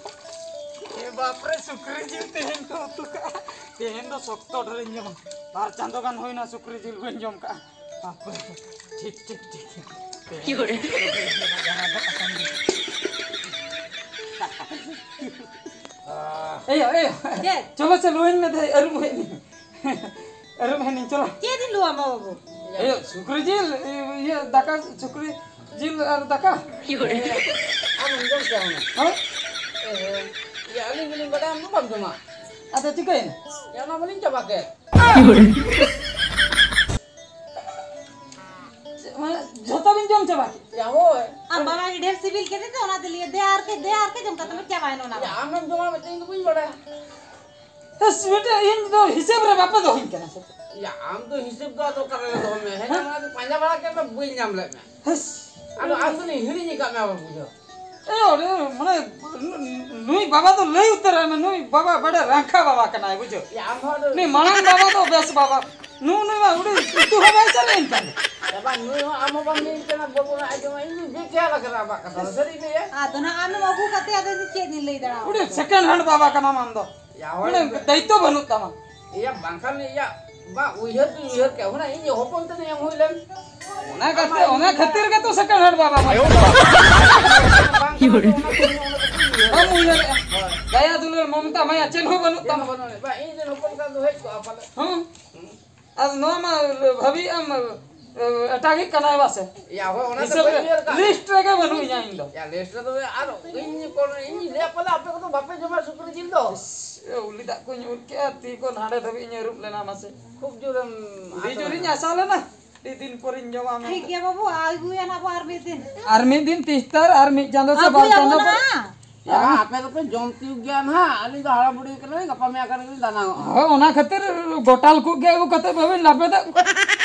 ᱮ ᱵᱟᱯ ᱨᱮ, ᱥᱩᱠᱨᱤ ᱡᱤᱞ ᱛᱮᱦᱮᱧ ᱠᱚ ᱩᱛᱩ ᱠᱟᱜᱼᱟ᱾ ᱛᱮᱦᱮᱧ ᱫᱚ ᱥᱚᱠᱛᱚ ᱰᱷᱮᱨᱤᱧ ᱡᱚᱢᱟ᱾ ᱵᱟᱨ ᱪᱟᱸᱫᱚ ᱜᱟᱱ ᱦᱩᱭᱱᱟ ᱥᱩᱠᱨᱤ ᱡᱤᱞ ᱵᱟᱹᱧ ᱡᱚᱢ ᱠᱟᱜᱼᱟ᱾ ᱵᱟᱯ ᱨᱮ, ᱴᱷᱤᱠ, ᱴᱷᱤᱠ, ᱴᱷᱤᱠ᱾ ᱛᱮᱦᱮᱧ ᱫᱚ ᱥᱩᱠᱨᱤ ᱡᱤᱞ ᱡᱟᱦᱟᱸ ᱫᱚ ᱟᱥᱟᱢ ᱨᱮ᱾ ᱮᱭᱳ, ᱮᱭᱳ᱾ ᱪᱮᱫ? ᱪᱚᱞᱚ, ᱪᱚᱞᱚ, ᱤᱧ ᱢᱮ ᱫᱮ, ᱟᱹᱨᱩᱵ ᱦᱮᱡ ᱱᱤᱧ᱾ ᱟᱹᱨᱩᱵ ᱦᱮᱡ ᱱᱤᱧ, ᱪᱚᱞᱚ᱾ ᱪᱮᱫ ᱤᱧ ᱞᱩᱣᱟᱢᱟ ᱵᱟᱹᱵᱩ? ᱮᱭᱳ, ᱥᱩᱠᱨᱤ ᱡᱤᱞ, ᱤᱭᱟᱹ, ᱫᱟᱠᱟ, ᱥᱩᱠᱨᱤ ᱡᱤᱞ ᱟᱨ ᱫᱟᱠᱟ᱾ ᱟᱢᱮᱢ ᱡᱚᱢ ᱠᱮᱭᱟ ᱦᱩᱱᱟᱹᱝ᱾ ᱦᱳᱭ᱾ ᱮ, ᱤᱭᱟᱹ, ᱟᱹᱞᱤᱧ ᱜᱮᱞᱤᱧ ᱵᱟᱰᱟᱭᱟ, ᱟᱢ ᱫᱚ ᱵᱟᱢ ᱡᱚᱢᱟ᱾ ᱟᱫᱚ ᱪᱤᱠᱟᱹᱭᱮᱱᱟ? ᱭᱟ, ᱚᱱᱟ ᱢᱟᱞᱤᱧ ᱪᱟᱵᱟ ᱠᱮᱫ᱾ ᱢᱟᱱᱮ, ᱡᱷᱚᱛᱚ ᱵᱤᱱ ᱡᱚᱢ ᱪᱟᱵᱟ ᱠᱮᱫ? ᱭᱟ, ᱦᱳᱭ᱾ ᱟᱢ ᱵᱟᱵᱟ ᱜᱮ ᱰᱷᱮᱨ ᱥᱤᱵᱤᱞ ᱠᱮᱫᱮ ᱛᱮ, ᱚᱱᱟᱛᱮ ᱞᱟᱹᱭᱟ, "ᱫᱮ ᱟᱨ ᱠᱟᱹᱡ, ᱫᱮ ᱟᱨ ᱠᱟᱹᱡ", ᱚᱱᱠᱟ ᱛᱮᱢᱟ ᱪᱟᱵᱟᱭᱮᱱᱟ ᱚᱱᱟ ᱢᱟ᱾ ᱭᱟ, ᱟᱢᱮᱢ ᱡᱚᱢᱟ ᱢᱮᱱᱛᱮ ᱤᱧ ᱫᱚ ᱵᱟᱹᱧ ᱵᱟᱰᱟᱭᱟ᱾ ᱦᱮᱸᱥ, ᱵᱮᱴᱟ, ᱤᱧ ᱫᱚ ᱦᱤᱥᱟᱹᱵ ᱨᱮ ᱵᱟᱯᱮ ᱫᱚᱦᱚᱧ ᱠᱟᱱᱟ ᱥᱮ? ᱭᱟ, ᱟᱢ ᱫᱚ ᱦᱤᱥᱟᱹᱵ ᱫᱚ ᱟᱫᱚ ᱚᱠᱟ ᱨᱮᱞᱮ ᱫᱚᱦᱚ ᱢᱮᱭᱟ? ᱦᱮᱸ, ᱦᱮᱸ? ᱚᱱᱟ ᱫᱚ ᱯᱟᱸᱡᱟ ᱵᱟᱲᱟ ᱠᱮᱫ ᱢᱮ, ᱵᱟᱹᱧ ᱧᱟᱢ ᱞᱮᱫ ᱢᱮ᱾ ᱦᱮᱸᱥ᱾ ᱟᱫᱚ ᱟᱢ ᱫᱚᱞᱤᱧ ᱦᱤᱲᱤᱧ ᱟᱠᱟᱫ ᱢᱮᱭᱟ, ᱵᱟᱵᱩ ᱵᱩᱡᱷᱟᱹᱣ᱾ ᱮ, ᱚᱸᱰᱮ, ᱢᱟᱱᱮ, ᱱᱩᱭ ᱵᱟᱵᱟ ᱫᱚ ᱞᱟᱹᱭ ᱩᱛᱟᱹᱨᱟᱭ ᱢᱮ, ᱱᱩᱭ ᱵᱟᱵᱟ ᱵᱟᱰᱮ ᱨᱟᱝᱠᱷᱟ ᱵᱟᱵᱟ ᱠᱟᱱᱟᱭ, ᱵᱩᱡᱷᱟᱹᱣ᱾ ᱭᱟ, ᱟᱢ ᱦᱚᱸ ᱟᱫᱚ ᱱᱩᱭ ᱢᱟᱲᱟᱝ ᱵᱟᱵᱟ ᱫᱚ ᱵᱮᱥ ᱵᱟᱵᱟ, ᱱᱩᱭ, ᱱᱩᱭ ᱢᱟ ᱩᱰᱤ ᱩᱛᱩ ᱦᱚᱸ ᱵᱟᱭ ᱥᱟᱨᱮᱡ ᱮᱱ ᱛᱟᱞᱮ᱾ ᱮ ᱵᱟ, ᱱᱩᱭ ᱦᱚᱸ ᱟᱢ ᱦᱚᱸ ᱵᱟᱢ ᱞᱟᱹᱭ ᱠᱟᱱᱟ, ᱵᱟᱵᱩ ᱚᱲᱟᱜ ᱮ ᱡᱚᱢᱟ, ᱤᱧ ᱫᱩᱧ ᱵᱮᱡᱟᱨ ᱟᱠᱟᱱᱟ ᱟᱢᱟᱜ ᱠᱟᱛᱷᱟ ᱫᱚ, ᱥᱟᱹᱨᱤᱧ ᱞᱟᱹᱭᱟ᱾ ᱟᱫᱚ ᱱᱟᱜ ᱟᱢᱮᱢ ᱟᱹᱜᱩ ᱠᱟᱛᱮ ᱟᱫᱚ ᱤᱧ ᱫᱚ ᱪᱮᱫ ᱤᱧ ᱞᱟᱹᱭ ᱫᱟᱲᱮᱭᱟᱜᱼᱟ? ᱩᱰᱤ second hand ᱵᱟᱵᱟ ᱠᱟᱱᱟᱢ ᱟᱢ ᱫᱚ᱾ ᱭᱟ, ᱦᱳᱭ᱾ ᱢᱟᱱᱮ ᱫᱟᱭᱤᱛᱛᱚ ᱵᱟᱹᱱᱩᱜ ᱛᱟᱢᱟ᱾ ᱤᱭᱟᱹ, ᱵᱟᱝᱠᱷᱟᱱ ᱤᱭᱟᱹ, ᱵᱟ, ᱩᱭᱦᱟᱹᱨ ᱫᱩᱧ ᱩᱭᱦᱟᱹᱨ ᱠᱮᱭᱟ᱾ ᱦᱩᱱᱟᱹᱝ ᱤᱧ ᱦᱚᱯᱚᱱ ᱛᱮᱫᱚᱧ ᱮᱢ ᱦᱩᱭ ᱞᱮᱱ᱾ ᱚᱱᱟ ᱠᱷᱟᱹᱛᱤᱨ, ᱚᱱᱟ ᱠᱷᱟᱹᱛᱤᱨ ᱜᱮᱛᱚ second hand ᱵᱟᱵᱟ ᱵᱚᱱ ᱟᱭᱳ ᱵᱟᱵᱟ᱾ ᱵᱟᱝ ᱠᱟᱱᱟ ᱛᱚ, ᱚᱱᱟ ᱠᱚ, ᱚᱱᱟ ᱠᱚ ᱵᱟᱹᱧ ᱩᱭᱦᱟᱹᱨᱟ᱾ ᱵᱟᱢ ᱩᱭᱦᱟᱹᱨᱮᱜᱼᱟ᱾ ᱦᱳᱭ᱾ ᱫᱟᱭᱟ ᱫᱩᱞᱟᱹᱲ ᱢᱚᱢᱛᱟ ᱢᱟᱭᱟ ᱪᱮᱫ ᱦᱚᱸ ᱵᱟᱹᱱᱩᱜ ᱪᱮᱫ ᱦᱚᱸ ᱛᱟᱢᱟ᱾ ᱵᱟᱹᱱᱩᱜ ᱟᱹᱱᱤᱡ᱾ ᱵᱟ, ᱤᱧ ᱨᱮᱱ ᱦᱚᱯᱚᱱ ᱠᱷᱟᱱ ᱫᱚ ᱦᱮᱡ ᱠᱚᱜᱼᱟ ᱯᱟᱞᱮ᱾ ᱦᱮᱸ᱾ ᱦᱩᱸ᱾ ᱟᱨ ᱱᱚᱣᱟ ᱢᱟ ᱵᱷᱟᱹᱵᱤ ᱟᱢ, ᱮ, ᱮᱴᱟᱜᱤᱡ ᱠᱟᱱᱟᱭ ᱵᱟᱥᱮ? ᱭᱟ, ᱦᱳᱭ, ᱚᱱᱟ ᱫᱚ ᱦᱤᱥᱟᱹᱵ ᱵᱟᱹᱧ ᱨᱮ ᱩᱭᱦᱟᱹᱨ ᱠᱟᱜ᱾ ᱞᱤᱥᱴ ᱨᱮᱜᱮ ᱵᱟᱹᱱᱩᱜ ᱤᱧᱟ ᱤᱧ ᱫᱚ᱾ ᱭᱟ, ᱞᱤᱥᱴ ᱨᱮᱫᱚ ᱟᱨ ᱤᱧ ᱠᱚ, ᱤᱧ ᱞᱟᱹᱭᱟ ᱯᱟᱞᱮ ᱟᱯᱮ ᱠᱚᱫᱚ ᱵᱟᱯᱮ ᱡᱚᱢᱟ ᱥᱩᱠᱨᱤ ᱡᱤᱞ ᱫᱚ᱾ ᱤᱥ, ᱮ, ᱩᱞᱤ ᱫᱟᱜ ᱠᱚᱧ ᱩᱫ ᱠᱮᱜᱼᱟ, ᱛᱤ ᱠᱚ ᱱᱟᱰᱮ ᱫᱷᱟᱹᱵᱤᱡ ᱤᱧ ᱟᱹᱨᱩᱵ ᱞᱮᱱᱟ ᱢᱟᱥᱮ᱾ ᱠᱷᱩᱵ ᱡᱳᱨᱮᱢ ᱟᱹᱰᱤ ᱟᱥᱟ ᱡᱳᱨᱤᱧ ᱞᱮᱱᱟ᱾ ᱟᱥᱟ ᱞᱮᱱᱟ, ᱟᱹᱰᱤ ᱫᱤᱱ ᱯᱚᱨᱮᱧ ᱡᱚᱢᱟ ᱢᱮᱱᱛᱮ᱾ ᱴᱷᱤᱠ ᱜᱮᱭᱟ ᱵᱟᱹᱵᱩ, ᱟᱹᱜᱩᱭᱟ ᱱᱟᱜ ᱵᱚ ᱟᱨ ᱢᱤᱫ ᱫᱤᱱ᱾ ᱟᱨ ᱢᱤᱫ ᱫᱤᱱ ᱛᱤᱥ ᱛᱟᱨ, ᱟᱨ ᱢᱤᱫ ᱪᱟᱸᱫᱚ ᱥᱮ ᱵᱟᱨ ᱟᱹᱜᱩᱭᱟᱵᱚ ᱪᱟᱸᱫᱚ ᱯᱚᱨ᱾ ᱱᱟᱜ᱾ ᱭᱟ, ᱟᱯᱮ ᱫᱚᱯᱮ ᱡᱚᱢ ᱛᱤᱭᱳᱜ ᱜᱮᱭᱟ ᱱᱟᱦᱟᱜ, ᱟᱹᱞᱤᱧ ᱫᱚ ᱦᱟᱲᱟᱢ ᱵᱩᱲᱦᱤ ᱠᱟᱱᱟᱞᱤᱧ, ᱜᱟᱯᱟ ᱢᱮᱭᱟᱝ ᱠᱷᱟᱱ ᱜᱮᱞᱤᱧ ᱫᱟᱱᱟᱝᱚᱜᱼᱟ᱾ ᱦᱳᱭ, ᱚᱱᱟ ᱠᱷᱟᱹᱛᱤᱨ ᱜᱚᱴᱟᱞ ᱠᱚᱜ ᱜᱮ ᱟᱹᱜᱩ ᱠᱟᱛᱮ ᱵᱟᱹᱵᱤᱱ ᱞᱟᱯᱮᱫᱟ,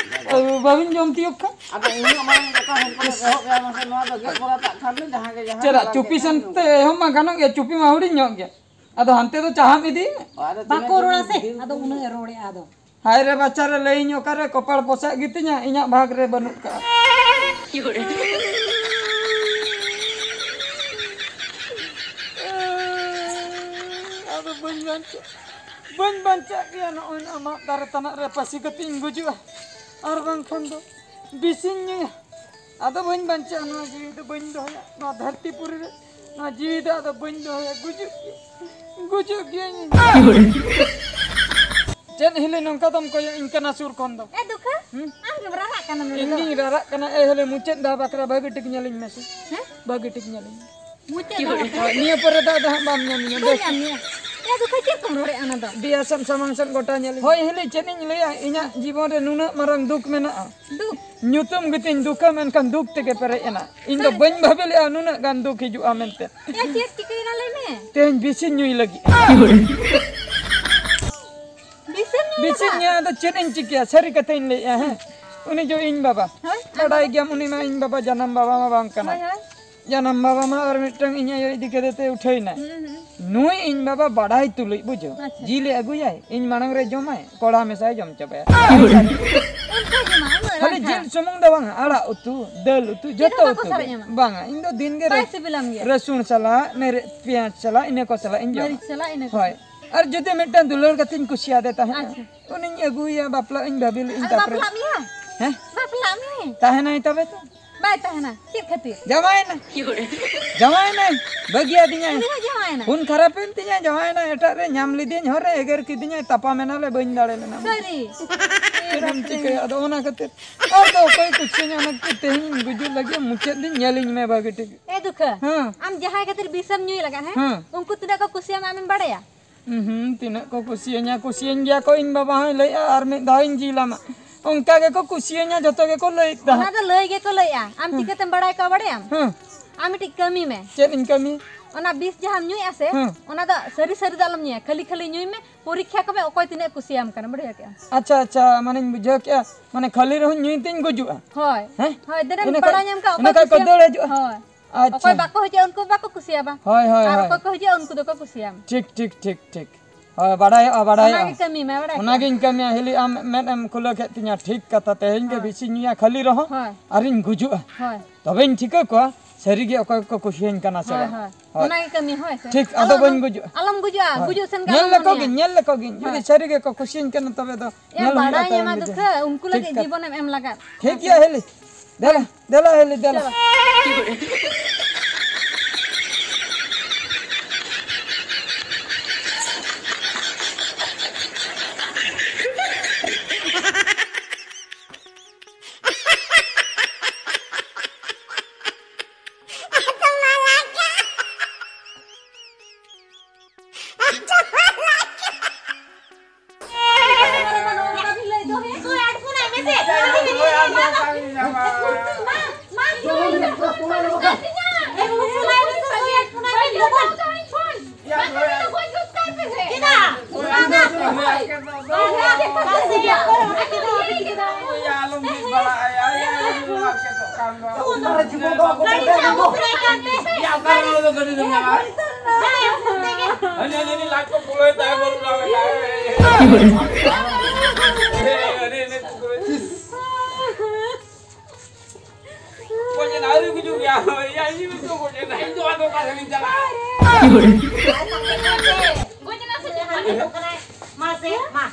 ᱵᱟᱹᱵᱤᱱ ᱡᱚᱢ ᱛᱤᱭᱳᱜ ᱠᱷᱟᱱ᱾ ᱟᱫᱚ ᱩᱱᱟᱹᱜ ᱢᱟᱨᱟᱝ ᱜᱚᱴᱟ ᱦᱚᱲ ᱠᱚ ᱮᱦᱚᱵ ᱮᱭᱟ, ᱢᱟᱥᱮ ᱱᱚᱣᱟ ᱫᱚ ᱜᱮᱫ ᱠᱚᱨᱟ ᱠᱟᱜ ᱠᱷᱟᱱ ᱫᱚ ᱡᱟᱦᱟᱸ ᱜᱮ ᱡᱟᱦᱟᱸ ᱪᱮᱫᱟᱜ? ᱜᱮ ᱪᱩᱯᱤ ᱞᱟᱜᱮ ᱥᱮᱱ ᱠᱷᱟᱱ ᱫᱚ᱾ ᱛᱮ ᱮᱦᱚᱵ ᱢᱟ ᱜᱟᱱᱚᱜ ᱜᱮᱭᱟ, ᱪᱩᱯᱤ ᱢᱟ ᱦᱩᱰᱤᱧ ᱧᱚᱜ ᱜᱮᱭᱟ, ᱟᱫᱚ ᱦᱟᱱᱛᱮ ᱫᱚ ᱪᱟᱦᱟᱢ ᱤᱫᱤ ᱢᱮ᱾ ᱟᱫᱚ ᱵᱟᱠᱚ ᱛᱤᱱᱟᱹᱜ ᱨᱚᱲᱟ ᱫᱤᱱ ᱥᱮ, ᱫᱤᱱ ᱟᱫᱚ ᱩᱱᱟᱹᱜ ᱮ ᱨᱚᱲᱮᱜᱼᱟ ᱟᱫᱚ᱾ ᱦᱟᱭ ᱨᱮ ᱵᱟᱪᱷᱟ ᱨᱮ, ᱞᱟᱹᱭᱟᱹᱧ ᱚᱠᱟᱨᱮ ᱠᱚᱯᱟᱲ ᱯᱚᱥᱟᱜ ᱜᱮᱛᱤᱧᱟ, ᱤᱧᱟᱹᱜ ᱵᱷᱟᱜᱽ ᱨᱮ ᱵᱟᱹᱱᱩᱜ ᱠᱟᱜᱼᱟ᱾ ᱟᱫᱚ ᱵᱟᱹᱧ ᱵᱟᱧᱪᱟᱜ, ᱵᱟᱹᱧ ᱵᱟᱧᱪᱟᱜ ᱜᱮᱭᱟ ᱱᱚᱜᱼᱚᱭ ᱱᱚᱣᱟ ᱢᱟᱫ ᱫᱟᱨᱮ ᱛᱟᱱᱟᱜ ᱨᱮ ᱯᱟᱹᱥᱤ ᱠᱟᱛᱮᱧ ᱜᱩᱡᱩᱜᱼᱟ, ᱟᱨ ᱵᱟᱝᱠᱷᱟᱱ ᱫᱚ ᱵᱤᱥᱤᱧ ᱧᱩᱭᱟ᱾ ᱟᱫᱚ ᱵᱟᱹᱧ ᱵᱟᱧᱪᱟᱜᱼᱟ, ᱱᱚᱣᱟ ᱡᱤᱣᱤ ᱫᱚ ᱵᱟᱹᱧ ᱫᱚᱦᱚᱭᱟ, ᱱᱚᱣᱟ ᱫᱷᱟᱹᱨᱛᱤ ᱯᱩᱨᱤ ᱨᱮ ᱱᱚᱣᱟ ᱡᱤᱣᱤ ᱫᱚ ᱟᱫᱚ ᱵᱟᱹᱧ ᱫᱚᱦᱚᱭᱟ, ᱜᱩᱡᱩᱜ ᱜᱤᱭᱟᱹᱧ, ᱜᱩᱡᱩᱜ ᱜᱤᱭᱟᱹᱧ ᱤᱧ᱾ ᱪᱮᱫ ᱦᱤᱞᱤ ᱱᱚᱝᱠᱟ ᱫᱚᱢ ᱠᱚᱭᱚᱜ ᱤᱧ ᱠᱟᱱᱟ ᱥᱩᱨ ᱠᱷᱚᱱ ᱫᱚ? ᱮ ᱫᱩᱠᱷᱟᱹ, ᱦᱩᱸ? ᱟᱢ ᱜᱮᱢ ᱨᱟᱨᱟᱜ ᱠᱟᱱᱟ ᱱᱚᱰᱮ ᱤᱧ ᱫᱚ᱾ ᱜᱤᱧ ᱨᱟᱨᱟᱜ ᱠᱟᱱᱟ᱾ ᱮ ᱦᱤᱞᱤ ᱢᱩᱪᱟᱹᱫ ᱫᱷᱟᱣ ᱵᱟᱠᱷᱨᱟ ᱵᱷᱟᱹᱜᱤ ᱴᱷᱤᱠ ᱧᱮᱞᱤᱧ ᱢᱮᱥᱮ᱾ ᱦᱮᱸ? ᱵᱷᱟᱹᱜᱤ ᱴᱷᱤᱠ ᱧᱮᱞᱤᱧ ᱢᱮ᱾ ᱢᱩᱪᱟᱹᱫ ᱫᱷᱟᱣ ᱵᱟᱠᱷᱨᱟ᱾ ᱦᱳᱭ, ᱱᱤᱭᱟᱹ ᱯᱚᱨᱮ ᱫᱚ ᱟᱫᱚ ᱦᱟᱸᱜ ᱵᱟᱢ ᱧᱟᱢᱤᱧᱟ᱾ ᱵᱟᱹᱧ ᱵᱮᱥ? ᱧᱟᱢ ᱢᱮᱭᱟ᱾ ᱮ ᱫᱩᱠᱷᱟᱹ, ᱪᱮᱫ ᱠᱚᱢ ᱨᱚᱲᱮᱫᱼᱟ ᱚᱱᱟ ᱫᱚ? ᱫᱮᱭᱟ ᱥᱮᱱ ᱥᱟᱢᱟᱝ ᱥᱮᱱ ᱜᱚᱴᱟ ᱧᱮᱞᱤᱧ᱾ ᱦᱳᱭ ᱦᱤᱞᱤ, ᱪᱮᱫ ᱤᱧ ᱞᱟᱹᱭᱟ, ᱤᱧᱟᱹᱜ ᱡᱤᱵᱚᱱ ᱨᱮ ᱱᱩᱱᱟᱹᱜ ᱢᱟᱨᱟᱝ ᱫᱩᱠ ᱢᱮᱱᱟᱜᱼᱟ᱾ ᱫᱩᱠ? ᱧᱩᱛᱩᱢ ᱜᱮᱛᱤᱧ ᱫᱩᱠᱷᱟᱹ, ᱢᱮᱱᱠᱷᱟᱱ ᱫᱩᱠ ᱛᱮᱜᱮ ᱯᱮᱨᱮᱡ ᱮᱱᱟ᱾ ᱤᱧ ᱫᱚ ᱥᱟᱹᱨᱤ? ᱵᱟᱹᱧ ᱵᱷᱟᱹᱵᱤ ᱞᱮᱫᱼᱟ ᱱᱩᱱᱟᱹᱜ ᱜᱟᱱ ᱫᱩᱠ ᱦᱤᱡᱩᱜᱼᱟ ᱢᱮᱱᱛᱮ᱾ ᱮ, ᱪᱮᱫ ᱪᱤᱠᱟᱹᱭᱮᱱᱟ ᱞᱟᱹᱭ ᱢᱮ? ᱛᱮᱦᱮᱧ ᱵᱤᱥᱤᱧ ᱧᱩᱭ ᱞᱟᱹᱜᱤᱫ᱾ ᱵᱤᱥᱮᱢ ᱧᱩ ᱵᱤᱥᱤᱧ ᱞᱮᱫᱟ? ᱧᱩᱭᱟ, ᱟᱫᱚ ᱪᱮᱫ ᱤᱧ ᱪᱤᱠᱟᱹᱭᱟ? ᱥᱟᱹᱨᱤ ᱠᱟᱛᱷᱟᱧ ᱞᱟᱹᱭᱮᱫᱼᱟ, ᱦᱮᱸ᱾ ᱩᱱᱤ ᱡᱚ ᱤᱧ ᱵᱟᱵᱟ᱾ ᱦᱳᱭ, ᱟᱢ ᱵᱟᱰᱟᱭ ᱵᱟᱵᱟ᱾ ᱜᱮᱭᱟᱢ, ᱩᱱᱤ ᱢᱟ ᱤᱧ ᱵᱟᱵᱟ ᱡᱟᱱᱟᱢ ᱵᱟᱵᱟ ᱢᱟ ᱵᱟᱝ ᱠᱟᱱᱟ᱾ ᱦᱳᱭ, ᱦᱳᱭ᱾ ᱡᱟᱱᱟᱢ ᱵᱟᱵᱟ ᱢᱟ ᱟᱨ ᱢᱤᱫᱴᱟᱝ ᱤᱧ ᱟᱭᱳ ᱤᱫᱤ ᱠᱟᱛᱮ ᱛᱮ ᱩᱴᱷᱟᱹᱭ ᱱᱟᱭ᱾ ᱦᱩᱸ, ᱦᱩᱸ᱾ ᱱᱩᱭ ᱤᱧ ᱵᱟᱵᱟ ᱵᱟᱰᱟᱭ ᱛᱩᱞᱩᱡ, ᱵᱩᱡᱷᱟᱹᱣ, ᱟᱪᱪᱷᱟ᱾ ᱡᱤᱞ ᱮ ᱟᱹᱜᱩᱭᱟᱭ, ᱤᱧ ᱢᱟᱲᱟᱝ ᱨᱮ ᱡᱚᱢᱟᱭ, ᱠᱚᱲᱟ ᱢᱮᱥᱟᱭ ᱡᱚᱢ ᱪᱟᱵᱟᱭᱟ᱾ ᱚᱱᱠᱟ ᱜᱮ ᱢᱟ, ᱩᱱᱟᱹᱜ ᱠᱷᱟᱹᱞᱤ ᱨᱟᱸᱜᱟ᱾ ᱡᱤᱞ ᱥᱩᱢᱩᱝ ᱫᱚ ᱵᱟᱝᱟ, ᱟᱲᱟᱜ ᱩᱛᱩ, ᱫᱟᱹᱞ ᱩᱛᱩ, ᱪᱮᱫ ᱡᱚᱛᱚ ᱦᱚᱸ ᱵᱟᱠᱚ ᱩᱛᱩ ᱜᱮ᱾ ᱥᱟᱨᱮᱡ ᱟᱢᱟ? ᱵᱟᱝᱟ, ᱤᱧ ᱫᱚ ᱫᱤᱱ ᱜᱮ ᱵᱟᱭ ᱨᱟᱹᱥ-, ᱥᱤᱵᱤᱞᱟᱢ ᱜᱮᱭᱟ? ᱨᱟᱹᱥᱩᱱ ᱥᱟᱞᱟᱜ, ᱢᱮᱨᱮ-, ᱯᱮᱸᱭᱟᱡᱽ ᱥᱟᱞᱟᱜ, ᱤᱱᱟᱹ ᱠᱚ ᱥᱟᱞᱟᱜ ᱤᱧ ᱡᱚᱢᱟ᱾ ᱢᱟᱹᱨᱤᱪ ᱥᱟᱞᱟᱜ, ᱤᱱᱟᱹ ᱠᱚ ᱦᱳᱭ᱾ ᱥᱟᱞᱟᱜ᱾ ᱟᱨ ᱡᱩᱫᱤ ᱢᱤᱫᱴᱟᱝ ᱫᱩᱞᱟᱹᱲ ᱠᱟᱛᱮᱧ ᱠᱩᱥᱤᱭᱟᱫᱮ ᱛᱟᱦᱮᱸᱫ, ᱟᱪᱪᱷᱟ᱾ ᱩᱱᱤᱧ ᱟᱹᱜᱩᱭᱟ, ᱵᱟᱯᱞᱟᱜ ᱤᱧ ᱵᱷᱟᱹᱵᱤ ᱞᱮᱫ ᱤᱧ, ᱟᱨ ᱛᱟᱯᱚᱨᱮ ᱵᱟᱯᱞᱟᱜ ᱢᱮᱭᱟ? ᱦᱮᱸ? ᱵᱟᱯᱞᱟᱜ ᱢᱮ? ᱛᱟᱦᱮᱱᱟᱭ ᱛᱚᱵᱮ ᱛᱚ᱾ ᱵᱟᱭ ᱛᱟᱦᱮᱱᱟ᱾ ᱪᱮᱫ ᱠᱷᱟᱹᱛᱤᱨ? ᱡᱟᱶᱟᱭᱮᱱᱟ᱾ ᱡᱟᱶᱟᱭᱮᱱᱟᱭ᱾ ᱵᱟᱹᱜᱤᱭᱟᱫᱤᱧᱟᱭ᱾ ᱩᱱᱤ ᱦᱚᱸ ᱡᱟᱶᱟᱭᱮᱱᱟ? ᱯᱷᱳᱱ ᱠᱷᱟᱨᱟᱯᱮᱱ ᱛᱤᱧᱟᱹ, ᱡᱟᱶᱟᱭᱮᱱᱟ ᱮᱴᱟᱜ ᱨᱮ, ᱧᱟᱢ ᱞᱤᱫᱤᱧ ᱦᱚᱨ ᱨᱮ, ᱮᱜᱮᱨ ᱠᱤᱫᱤᱧᱟᱭ, ᱛᱟᱯᱟᱢ ᱮᱱᱟᱞᱮ, ᱵᱟᱹᱧ ᱫᱟᱲᱮ ᱞᱮᱱᱟ᱾ ᱥᱟᱹᱨᱤ? ᱪᱤᱠᱟᱹᱭᱟ? ᱟᱫᱚ ᱚᱱᱟ ᱠᱷᱟᱹᱛᱤᱨ ᱟᱫᱚ ᱚᱠᱚᱭ ᱠᱩᱥᱤᱭᱟᱹᱧᱟ? ᱚᱱᱟ ᱠᱷᱟᱹᱛᱤᱨ ᱛᱮᱦᱮᱧ ᱜᱩᱡᱩᱜ ᱞᱟᱹᱜᱤᱫ, ᱢᱩᱪᱟᱹᱫ ᱞᱤᱧ ᱧᱮᱞᱤᱧ ᱢᱮ ᱵᱷᱟᱜᱮ ᱴᱷᱤᱠ᱾ ᱮ ᱫᱩᱠᱷᱟᱹ, ᱦᱮᱸ᱾ ᱟᱢ ᱡᱟᱦᱟᱸᱭ ᱠᱷᱟᱹᱛᱤᱨ ᱵᱤᱥᱮᱢ ᱧᱩᱭ ᱞᱟᱜᱟᱫ, ᱦᱮᱸ? ᱦᱮᱸ᱾ ᱩᱱᱠᱩ ᱛᱤᱱᱟᱹᱜ ᱠᱚ ᱠᱩᱥᱤᱭᱟᱢᱟ ᱟᱢᱮᱢ ᱵᱟᱲᱟᱭᱟ? ᱦᱩᱸ, ᱛᱤᱱᱟᱹᱜ ᱠᱚ ᱠᱩᱥᱤᱭᱟᱹᱧᱟ, ᱠᱩᱥᱤᱭᱟᱹᱧ ᱜᱮᱭᱟ ᱠᱚ᱾ ᱤᱧ ᱵᱟᱵᱟ ᱦᱚᱸᱭ ᱞᱟᱹᱭᱮᱜᱼᱟ, ᱟᱨ ᱢᱤᱫ ᱫᱷᱟᱣ ᱤᱧ ᱡᱤᱞ ᱟᱢᱟ᱾ ᱚᱱᱠᱟ ᱜᱮᱠᱚ ᱠᱩᱥᱤᱭᱟᱹᱧᱟ, ᱡᱚᱛᱚ ᱜᱮᱠᱚ ᱞᱟᱹᱭᱮᱫ ᱚᱱᱟ ᱛᱟᱦᱮᱸᱫ᱾ ᱫᱚ ᱞᱟᱹᱭ ᱜᱮᱠᱚ ᱞᱟᱹᱭᱮᱜᱼᱟ, ᱟᱢ ᱦᱮᱸ᱾ ᱪᱤᱠᱟᱹᱛᱮᱢ ᱵᱟᱲᱟᱭ ᱠᱚᱣᱟ ᱵᱟᱲᱟᱭᱟᱢ? ᱦᱮᱸ᱾ ᱟᱢ ᱢᱤᱫᱴᱤᱡ ᱠᱟᱹᱢᱤ ᱢᱮ᱾ ᱪᱮᱫ ᱤᱧ ᱠᱟᱹᱢᱤᱭᱟ? ᱚᱱᱟ ᱵᱤᱥ ᱡᱟᱦᱟᱸᱢ ᱧᱩᱭᱮᱫᱼᱟ ᱥᱮ, ᱦᱮᱸ᱾ ᱚᱱᱟ ᱫᱚ ᱥᱟᱹᱨᱤ ᱥᱟᱹᱨᱤ ᱫᱚ ᱟᱞᱚᱢ ᱧᱩᱭᱟ, ᱠᱷᱟᱹᱞᱤ ᱠᱷᱟᱹᱞᱤ ᱧᱩᱭ ᱢᱮ, ᱯᱚᱨᱤᱠᱠᱷᱟ ᱠᱚᱢᱮ ᱚᱠᱚᱭ ᱛᱤᱱᱟᱹᱜ ᱮ ᱠᱩᱥᱤᱭᱟᱢ ᱠᱟᱱᱟ, ᱵᱩᱡᱷᱟᱹᱣ ᱠᱮᱜᱼᱟᱢ? ᱟᱪᱪᱷᱟ, ᱟᱪᱪᱷᱟ, ᱢᱟᱱᱮᱧ ᱵᱩᱡᱷᱟᱹᱣ ᱠᱮᱜᱼᱟ, ᱢᱟᱱᱮ ᱠᱷᱟᱹᱞᱤ ᱨᱮᱦᱚᱧ ᱧᱩᱭ ᱛᱮᱧ ᱜᱩᱡᱩᱜᱼᱟ᱾ ᱦᱳᱭ᱾ ᱦᱮᱸ? ᱦᱳᱭ, ᱫᱮᱱᱮᱢ ᱤᱱᱟᱹ ᱠᱷᱟᱡ, ᱵᱟᱲᱟᱭ ᱧᱟᱢ ᱠᱟᱜ ᱤᱱᱟᱹ ᱚᱠᱚᱭ ᱠᱷᱟᱡ ᱠᱚ ᱠᱩᱥᱤᱭᱟᱢ? ᱫᱟᱹᱲ ᱦᱤᱡᱩᱜᱼᱟ᱾ ᱦᱳᱭ᱾ ᱟᱪᱪᱷᱟ᱾ ᱚᱠᱚᱭ ᱵᱟᱠᱚ ᱦᱤᱡᱩᱜᱼᱟ, ᱩᱱᱠᱩ ᱵᱟᱠᱚ ᱠᱩᱥᱤᱭᱟᱢᱟ᱾ ᱦᱳᱭ, ᱦᱳᱭ, ᱟᱨ ᱦᱳᱭ᱾ ᱚᱠᱚᱭ ᱠᱚ ᱦᱤᱡᱩᱜᱼᱟ, ᱩᱱᱠᱩ ᱫᱚᱠᱚ ᱠᱩᱥᱤᱭᱟᱢᱟ᱾ ᱴᱷᱤᱠ, ᱴᱷᱤᱠ, ᱴᱷᱤᱠ, ᱴᱷᱤᱠ᱾ ᱦᱳᱭ, ᱵᱟᱲᱟᱭᱚᱜᱼᱟ, ᱵᱟᱲᱟᱭᱚᱜᱼᱟ᱾ ᱚᱱᱟᱜᱮ ᱠᱟᱹᱢᱤ ᱢᱮ, ᱵᱟᱲᱟᱭ ᱠᱮᱜᱼᱟᱢ? ᱚᱱᱟᱜᱤᱧ ᱠᱟᱹᱢᱤᱭᱟ, ᱦᱤᱞᱤ ᱟᱢ ᱢᱮᱫ ᱮᱢ ᱠᱷᱩᱞᱟᱹᱣ ᱠᱮᱫ ᱛᱤᱧᱟ, ᱴᱷᱤᱠ ᱠᱟᱛᱷᱟ᱾ ᱛᱮᱦᱮᱧ ᱜᱮ ᱦᱳᱭ᱾ ᱵᱮᱥᱤᱧ ᱧᱩᱭᱟ ᱠᱷᱟᱹᱞᱤ ᱨᱮᱦᱚᱸ, ᱦᱳᱭ᱾ ᱟᱨᱤᱧ ᱜᱩᱡᱩᱜᱼᱟ᱾ ᱦᱳᱭ᱾ ᱛᱚᱵᱮᱧ ᱴᱷᱤᱠᱟᱹ ᱠᱚᱣᱟ, ᱥᱟᱹᱨᱤᱜᱮ ᱚᱠᱚᱭ ᱠᱚ ᱠᱩᱥᱤᱭᱟᱹᱧ ᱠᱟᱱᱟ ᱥᱮ ᱦᱳᱭ, ᱵᱟᱝ᱾ ᱦᱳᱭ᱾ ᱦᱳᱭ᱾ ᱚᱱᱟᱜᱮ ᱠᱟᱹᱢᱤ, ᱦᱳᱭ ᱥᱮ? ᱴᱷᱤᱠ, ᱟᱫᱚ ᱟᱞᱚᱢ, ᱵᱟᱹᱧ ᱜᱩᱡᱩᱜᱼᱟ᱾ ᱟᱞᱚᱢ ᱜᱩᱡᱩᱜᱼᱟ, ᱦᱳᱭ᱾ ᱜᱩᱡᱩᱜ ᱥᱮᱱ ᱜᱮ ᱧᱮᱞ ᱟᱞᱚᱢ ᱞᱮᱠᱚ ᱢᱚᱱᱮᱭᱟ᱾ ᱜᱤᱧ, ᱧᱮᱞ ᱞᱮᱠᱚ ᱜᱤᱧ᱾ ᱡᱩᱫᱤ ᱦᱳᱭ᱾ ᱥᱟᱹᱨᱤ ᱜᱮᱠᱚ ᱠᱩᱥᱤᱭᱟᱹᱧ ᱠᱟᱱᱟ, ᱛᱚᱵᱮ ᱫᱚ ᱮ ᱧᱮᱞ ᱦᱩᱭᱩᱜᱼᱟ ᱵᱟᱲᱟᱭ ᱛᱟᱭᱚᱢ ᱧᱟᱢᱟ ᱜᱤᱫᱽᱨᱟᱹ᱾ ᱫᱩᱠᱷᱟᱹ, ᱩᱱᱠᱩ ᱴᱷᱤᱠ ᱞᱟᱹᱜᱤᱫ ᱠᱟᱛᱷᱟ᱾ ᱡᱤᱵᱚᱱᱮᱢ ᱮᱢ ᱞᱟᱜᱟᱫ᱾ ᱴᱷᱤᱠ ᱜᱮᱭᱟ, ᱦᱤᱞᱤ᱾ ᱫᱮᱞᱟ, ᱫᱮᱞᱟ, ᱦᱤᱞᱤ, ᱫᱮᱞᱟ᱾ ᱪᱚᱞᱚ᱾ ᱢᱟᱥᱮ, ᱢᱟ᱾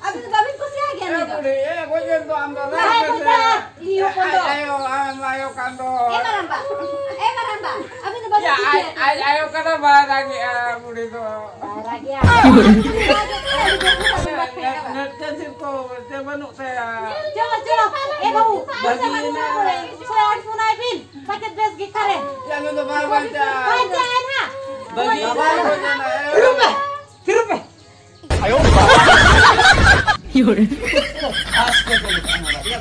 ᱟᱹᱵᱤᱱ ᱫᱚ ᱵᱟᱹᱵᱤᱱ ᱠᱩᱥᱤᱭᱟᱭ ᱜᱮᱭᱟ ᱱᱩᱭ ᱫᱚ᱾ ᱵᱩᱰᱷᱤ, ᱮ, ᱜᱚᱡ ᱮᱱ ᱫᱚ ᱟᱢ ᱫᱚ ᱞᱟᱹᱭ ᱢᱮᱥᱮ᱾ ᱤᱭᱩ ᱦᱚᱯᱚᱱ ᱫᱚ᱾ ᱟᱡ ᱟᱭᱳ, ᱟᱢ ᱟᱭᱳ ᱠᱟᱱ ᱫᱚ᱾ ᱮ ᱢᱟᱨᱟᱝᱵᱟ, ᱮ ᱢᱟᱨᱟᱝᱵᱟ, ᱟᱹᱵᱤᱱ ᱫᱚ ᱵᱟᱹᱵᱤᱱ ᱭᱟ, ᱟᱡ, ᱠᱩᱥᱤᱭᱟᱭ ᱟᱡ ᱟᱭᱳ ᱠᱟᱱᱟ, ᱵᱟᱭ ᱨᱟᱜᱮᱜᱼᱟ, ᱵᱩᱰᱷᱤ ᱫᱚ᱾ ᱵᱟᱭ ᱨᱟᱜᱮᱜᱼᱟ᱾ ᱢᱮᱫ ᱛᱮ ᱥᱤᱨᱯᱟᱹ, ᱢᱮᱫ ᱛᱮ ᱵᱟᱹᱱᱩᱜ ᱛᱟᱭᱟ᱾ ᱪᱚᱞᱚ, ᱪᱚᱞᱚ, ᱮ ᱵᱟᱹᱵᱩ, ᱵᱟᱹᱜᱤᱭᱮᱱᱟ᱾ ᱥᱚᱭᱟᱱ ᱯᱷᱳᱱᱟᱭ ᱵᱤᱱ, ᱯᱟᱪᱮᱫ ᱵᱮᱥ ᱜᱮ ᱠᱟᱨᱮᱱ᱾ ᱭᱟ, ᱱᱩᱭ ᱫᱚ ᱵᱟᱭ ᱵᱟᱧᱪᱟᱜᱼᱟ᱾ ᱵᱟᱧᱪᱟᱜᱼᱟᱭ ᱱᱟᱦᱟᱜ᱾ ᱵᱟᱹᱜᱤᱭᱮᱱᱟ, ᱵᱟᱹᱜᱤᱭᱮᱱᱟ᱾ ᱛᱤᱨᱩᱯ ᱢᱮ, ᱛᱤᱨᱩᱯ ᱢᱮ᱾ ᱟᱭᱳ ᱵᱟᱵᱟ᱾ ᱤᱭᱟᱹ,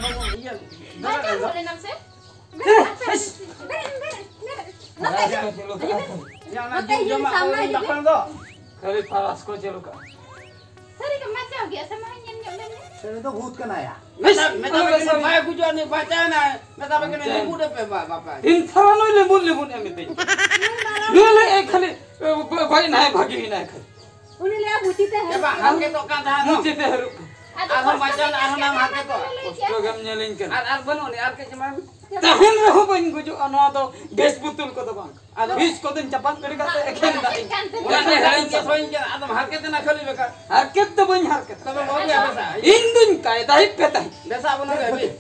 ᱵᱟᱹᱵᱩ, ᱤᱭᱟᱹ, ᱵᱟᱧᱪᱟᱣ ᱫᱚᱦᱚ ᱞᱮᱱᱟᱢ ᱥᱮ? ᱵᱮᱨᱮᱫ, ᱵᱮᱨᱮᱫ, ᱵᱮᱨᱮᱫ, ᱵᱮᱨᱮᱫ᱾ ᱱᱚᱛᱮ ᱦᱤᱡᱩᱜ ᱢᱮ᱾ ᱭᱟ, ᱚᱱᱟ ᱱᱚᱛᱮ ᱡᱤᱞ ᱦᱤᱡᱩᱜ ᱢᱮ, ᱡᱚᱢᱟᱜ ᱥᱟᱢᱱᱟ ᱠᱚ ᱦᱤᱡᱩᱜ ᱢᱮ᱾ ᱵᱟᱠᱷᱟᱱ ᱫᱚ᱾ ᱠᱷᱟᱹᱞᱤ ᱯᱟᱨᱟᱥ ᱠᱚ ᱪᱟᱹᱞᱩ ᱠᱟᱜᱼᱟ᱾ ᱥᱟᱹᱨᱤ ᱜᱮ ᱵᱟᱧᱪᱟᱣ ᱜᱮᱭᱟ ᱥᱮ? ᱢᱟ ᱧᱮᱞ ᱧᱚᱜ ᱞᱮᱱ ᱜᱮ᱾ ᱥᱟᱹᱨᱤ ᱫᱚ ᱵᱷᱩᱛ ᱠᱟᱱᱟᱭᱟ᱾ ᱢᱮᱛᱟ, ᱢᱮᱛᱟ ᱯᱮ ᱠᱟᱹᱱᱟᱹᱧ ᱵᱟᱭ ᱜᱩᱡᱩᱜᱼᱟ, ᱩᱱᱤ ᱵᱟᱧᱪᱟᱣ ᱮᱱᱟᱭ᱾ ᱢᱮᱛᱟ ᱯᱮ ᱠᱟᱹᱱᱟᱹᱧ ᱵᱟᱧᱪᱟᱣ ᱞᱤᱵᱩ ᱰᱟᱹᱵ ᱯᱮ, ᱵᱟ-, ᱵᱟᱯᱞᱟ᱾ ᱛᱤᱱ ᱛᱷᱟᱨᱟ ᱱᱩᱭ ᱞᱤᱵᱩ, ᱞᱤᱵᱩ ᱮᱢ ᱢᱮᱛᱟᱹᱧ᱾ ᱱᱩᱭ ᱞᱟᱹᱭ ᱮ ᱠᱷᱟᱹᱞᱤ, ᱮ, ᱵᱟ-, ᱵᱟᱭ ᱱᱟᱭ ᱵᱷᱟᱜᱤ ᱮᱱᱟᱭ ᱠᱷᱟᱹᱞᱤ᱾ ᱩᱱᱤ ᱞᱟᱹᱭᱟ ᱢᱩᱪᱤ ᱛᱮ ᱮ ᱵᱟ, ᱦᱟᱨᱩᱵ ᱦᱟᱨᱠᱮᱛᱚᱜ ᱠᱟᱱ ᱛᱟᱦᱮᱸ ᱫᱚ᱾ ᱢᱩᱪᱤ ᱛᱮ ᱦᱟᱹᱨᱩᱵ ᱠᱟᱱ᱾ ᱟᱨᱦᱚᱸ ᱵᱟᱧᱪᱟᱣ ᱮᱱᱟ, ᱟᱨᱦᱚᱸ ᱱᱟᱢ ᱦᱟᱨᱠᱮᱛᱚᱜᱼᱟ᱾ ᱠᱚᱥᱴᱚ ᱜᱮᱢ ᱧᱮᱞᱤᱧ ᱠᱟᱱᱟ᱾ ᱟᱨ, ᱟᱨ ᱵᱟᱹᱱᱩᱜ ᱟᱹᱱᱤᱡ, ᱟᱨ ᱠᱟᱹᱡ ᱮᱢᱟᱭ ᱢᱮ᱾ ᱛᱟᱦᱮᱱ ᱨᱮᱦᱚᱸ ᱵᱟᱹᱧ ᱜᱩᱡᱩᱜᱼᱟ, ᱱᱚᱣᱟ ᱫᱚ ᱵᱤᱥ ᱵᱩᱛᱩᱞ ᱠᱚᱫᱚ ᱵᱟᱝ᱾ ᱟᱫᱚ ᱵᱤᱥ ᱠᱚᱫᱚᱧ ᱪᱟᱯᱟᱫ ᱜᱤᱰᱤ ᱠᱟᱜ ᱛᱮ ᱮᱠᱷᱮᱱ ᱫᱟᱜ ᱤᱧ᱾ ᱚᱱᱟ ᱛᱮ ᱦᱟᱹᱲᱤᱧ ᱜᱮ ᱥᱚᱭᱤᱧ ᱠᱟᱱᱟ, ᱟᱫᱚᱢ ᱦᱟᱨᱠᱮᱛ ᱮᱱᱟ ᱠᱷᱟᱹᱞᱤ ᱵᱮᱠᱟᱨ᱾ ᱦᱟᱨᱠᱮᱛ ᱫᱚ ᱵᱟᱹᱧ ᱦᱟᱨᱠᱮᱛ᱾ ᱛᱚᱵᱮ ᱵᱟᱹᱵᱩ ᱭᱟ ᱵᱮᱥᱟ᱾ ᱤᱧ ᱫᱩᱧ ᱠᱟᱭᱫᱟᱭᱮᱫ ᱯᱮ ᱛᱟᱦᱮᱸᱫ᱾ ᱵᱮᱥᱟ ᱵᱟᱹᱱᱩᱜ ᱨᱮ ᱵᱤᱥ᱾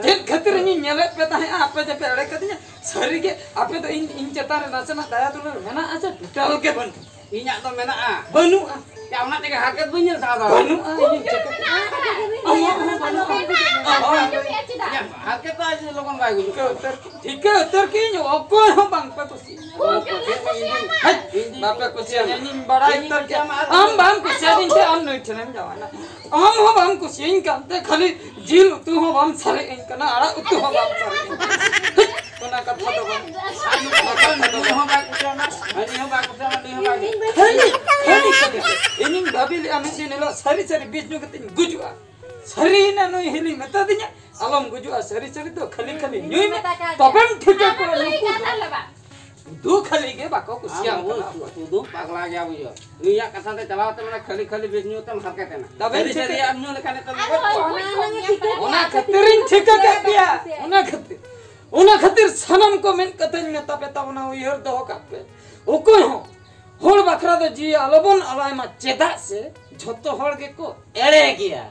ᱪᱮᱫ ᱠᱷᱟᱹᱛᱤᱨ ᱤᱧᱤᱧ ᱧᱮᱞᱮᱫ ᱯᱮ ᱛᱟᱦᱮᱸᱫᱼᱟ, ᱟᱯᱮ ᱡᱮ ᱯᱮ ᱮᱲᱮ ᱠᱟᱫᱤᱧᱟ? ᱥᱟᱹᱨᱤ ᱜᱮ, ᱟᱯᱮ ᱫᱚ ᱤᱧ, ᱤᱧ ᱪᱮᱛᱟᱱ ᱨᱮ ᱱᱟᱥᱮᱱᱟᱜ ᱫᱟᱭᱟ ᱫᱩᱞᱟᱹᱲ ᱢᱮᱱᱟᱜᱼᱟ ᱥᱮ ᱴᱳᱴᱟᱞ ᱜᱮ ᱵᱟᱹᱱᱩᱜ? ᱤᱧᱟᱜ ᱫᱚ ᱢᱮᱱᱟᱜᱼᱟ᱾ ᱵᱟᱹᱱᱩᱜᱼᱟ᱾ ᱭᱟ, ᱚᱱᱟ ᱛᱮᱜᱮ ᱦᱟᱨᱠᱮᱛ ᱵᱟᱹᱧ ᱧᱮᱞ ᱥᱟᱦᱟᱣ ᱫᱟᱲᱮᱭᱟᱜᱼᱟ᱾ ᱵᱟᱹᱱᱩᱜᱼᱟ, ᱤᱧᱤᱧ ᱪᱤᱠᱟᱹ? ᱟᱢᱟᱜ ᱦᱚᱸ ᱵᱟᱹᱱᱩᱜᱼᱟ᱾ ᱭᱟ, ᱦᱟᱨᱠᱮᱛ ᱫᱚ ᱟᱡ ᱞᱚᱜᱚᱱ ᱵᱟᱭ ᱜᱩᱡᱩᱜ ᱴᱷᱤᱠᱟᱹ ᱠᱟᱱᱟ᱾ ᱩᱛᱟᱹᱨ, ᱴᱷᱤᱠᱟᱹ ᱩᱛᱟᱹᱨ ᱠᱤᱧ, ᱚᱠᱚᱭ ᱦᱚᱸ ᱵᱟᱝ ᱯᱮ ᱠᱩᱥᱤᱭᱟᱹᱧᱟ᱾ ᱦᱮᱸ, ᱵᱟᱯᱮ ᱠᱩᱥᱤᱭᱟᱹᱧᱟ, ᱤᱧᱤᱧ ᱵᱟᱲᱟᱭ ᱩᱛᱟᱹᱨ ᱠᱮᱫᱟ᱾ ᱟᱢ ᱵᱟᱢ ᱠᱩᱥᱤᱭᱟᱹᱧ ᱛᱮ ᱟᱢ ᱱᱩᱭ ᱴᱷᱮᱱᱮᱢ ᱡᱟᱶᱟᱭᱮᱱᱟ᱾ ᱟᱢ ᱦᱚᱸ ᱵᱟᱢ ᱠᱩᱥᱤᱭᱟᱹᱧ ᱠᱟᱱᱛᱮ ᱠᱷᱟᱹᱞᱤ ᱡᱤᱞ ᱩᱛᱩ ᱦᱚᱸ ᱵᱟᱢ ᱥᱟᱨᱮᱡ ᱟᱹᱧ ᱠᱟᱱᱟ, ᱟᱲᱟᱜ ᱩᱛᱩ ᱦᱚᱸ ᱵᱟᱢ ᱥᱟᱨᱮᱡ ᱟᱹᱧ ᱠᱟᱱᱟ᱾ ᱚᱱᱟ ᱠᱟᱛᱷᱟ ᱫᱚ ᱵᱟᱝ᱾ ᱟᱨ ᱱᱩᱭ ᱦᱚᱸ ᱵᱟᱭ ᱠᱩᱥᱤᱭᱟᱢᱟ, ᱦᱟᱹᱱᱤ ᱦᱚᱸ ᱵᱟᱭ ᱠᱩᱥᱤᱭᱟᱢᱟ, ᱱᱩᱭ ᱦᱚᱸ ᱵᱟᱭ ᱠᱩᱥᱤᱭᱟᱢᱟ᱾ ᱠᱷᱟᱹᱞᱤ, ᱠᱷᱟᱹᱞᱤ ᱠᱟᱛᱷᱟ᱾ ᱤᱧᱤᱧ ᱵᱷᱟᱹᱵᱤ ᱞᱮᱜᱼᱟ ᱢᱤᱫ ᱫᱤᱱ ᱦᱤᱞᱳᱜ ᱥᱟᱹᱨᱤ ᱥᱟᱹᱨᱤ ᱵᱤᱥ ᱧᱩ ᱠᱟᱛᱮᱧ ᱜᱩᱡᱩᱜᱼᱟ᱾ ᱥᱟᱹᱨᱤᱭᱮᱱᱟ, ᱱᱩᱭ ᱦᱤᱞᱤ ᱢᱮᱛᱟ ᱫᱤᱧᱟ, "ᱟᱞᱚᱢ ᱜᱩᱡᱩᱜᱼᱟ, ᱥᱟᱹᱨᱤ ᱥᱟᱹᱨᱤ ᱫᱚ ᱠᱷᱟᱹᱞᱤ ᱠᱷᱟᱹᱞᱤ ᱧᱩᱭ ᱢᱮ, ᱛᱚᱵᱮᱢ ᱴᱷᱤᱠᱟᱹ ᱠᱚᱣᱟ ᱱᱩᱠᱩ ᱫᱚ ᱥᱩᱫᱷᱩ ᱠᱷᱟᱹᱞᱤ ᱜᱮ ᱵᱟᱠᱚ ᱠᱩᱥᱤᱭᱟᱢ ᱠᱟᱱᱟ ᱟᱵᱚ ᱫᱚ᱾ ᱥᱩᱫᱷᱩ ᱯᱟᱜᱽᱞᱟ ᱜᱮᱭᱟ ᱵᱩᱡᱷᱟᱹᱣ᱾ ᱱᱩᱭᱟᱜ ᱠᱟᱛᱷᱟ ᱛᱮ ᱪᱟᱞᱟᱣ ᱛᱮ ᱢᱟᱱᱮ ᱠᱷᱟᱹᱞᱤ ᱠᱷᱟᱹᱞᱤ ᱵᱤᱥ ᱧᱩ ᱛᱮᱢ ᱦᱟᱨᱠᱮᱛ ᱮᱱᱟ᱾ ᱛᱚᱵᱮᱢ ᱥᱟᱹᱨᱤ ᱴᱷᱤᱠᱟᱹ ᱥᱟᱹᱨᱤᱭᱟᱜ ᱮᱢ ᱧᱩ ᱞᱮᱠᱷᱟᱱ ᱱᱤᱛᱚᱜ ᱫᱚ ᱜᱚᱡ ᱠᱚᱣᱟ᱾ ᱚᱱᱟ ᱠᱷᱟᱹᱛᱤᱨᱤᱧ ᱴᱷᱤᱠᱟᱹ ᱠᱮᱫ ᱯᱮᱭᱟ, ᱚᱱᱟ ᱠᱷᱟᱹᱛᱤᱨ᱾ ᱚᱱᱟ ᱠᱷᱟᱹᱛᱤᱨ ᱥᱟᱱᱟᱢ ᱠᱚ ᱢᱮᱱ ᱠᱟᱛᱮᱧ ᱢᱮᱛᱟ ᱯᱮ ᱛᱟᱵᱚᱱᱟ, ᱩᱭᱦᱟᱹᱨ ᱫᱚᱦᱚ ᱠᱟᱜ ᱯᱮ, ᱚᱠᱚᱭ ᱦᱚᱸ ᱦᱚᱲ ᱵᱟᱠᱷᱨᱟ ᱫᱚ ᱡᱤᱣᱤ ᱟᱞᱚᱵᱚᱱ ᱟᱞᱟᱭ ᱢᱟ, ᱪᱮᱫᱟᱜ ᱥᱮ ᱡᱷᱚᱛᱚ ᱦᱚᱲ ᱜᱮᱠᱚ ᱮᱲᱮ ᱜᱮᱭᱟ᱾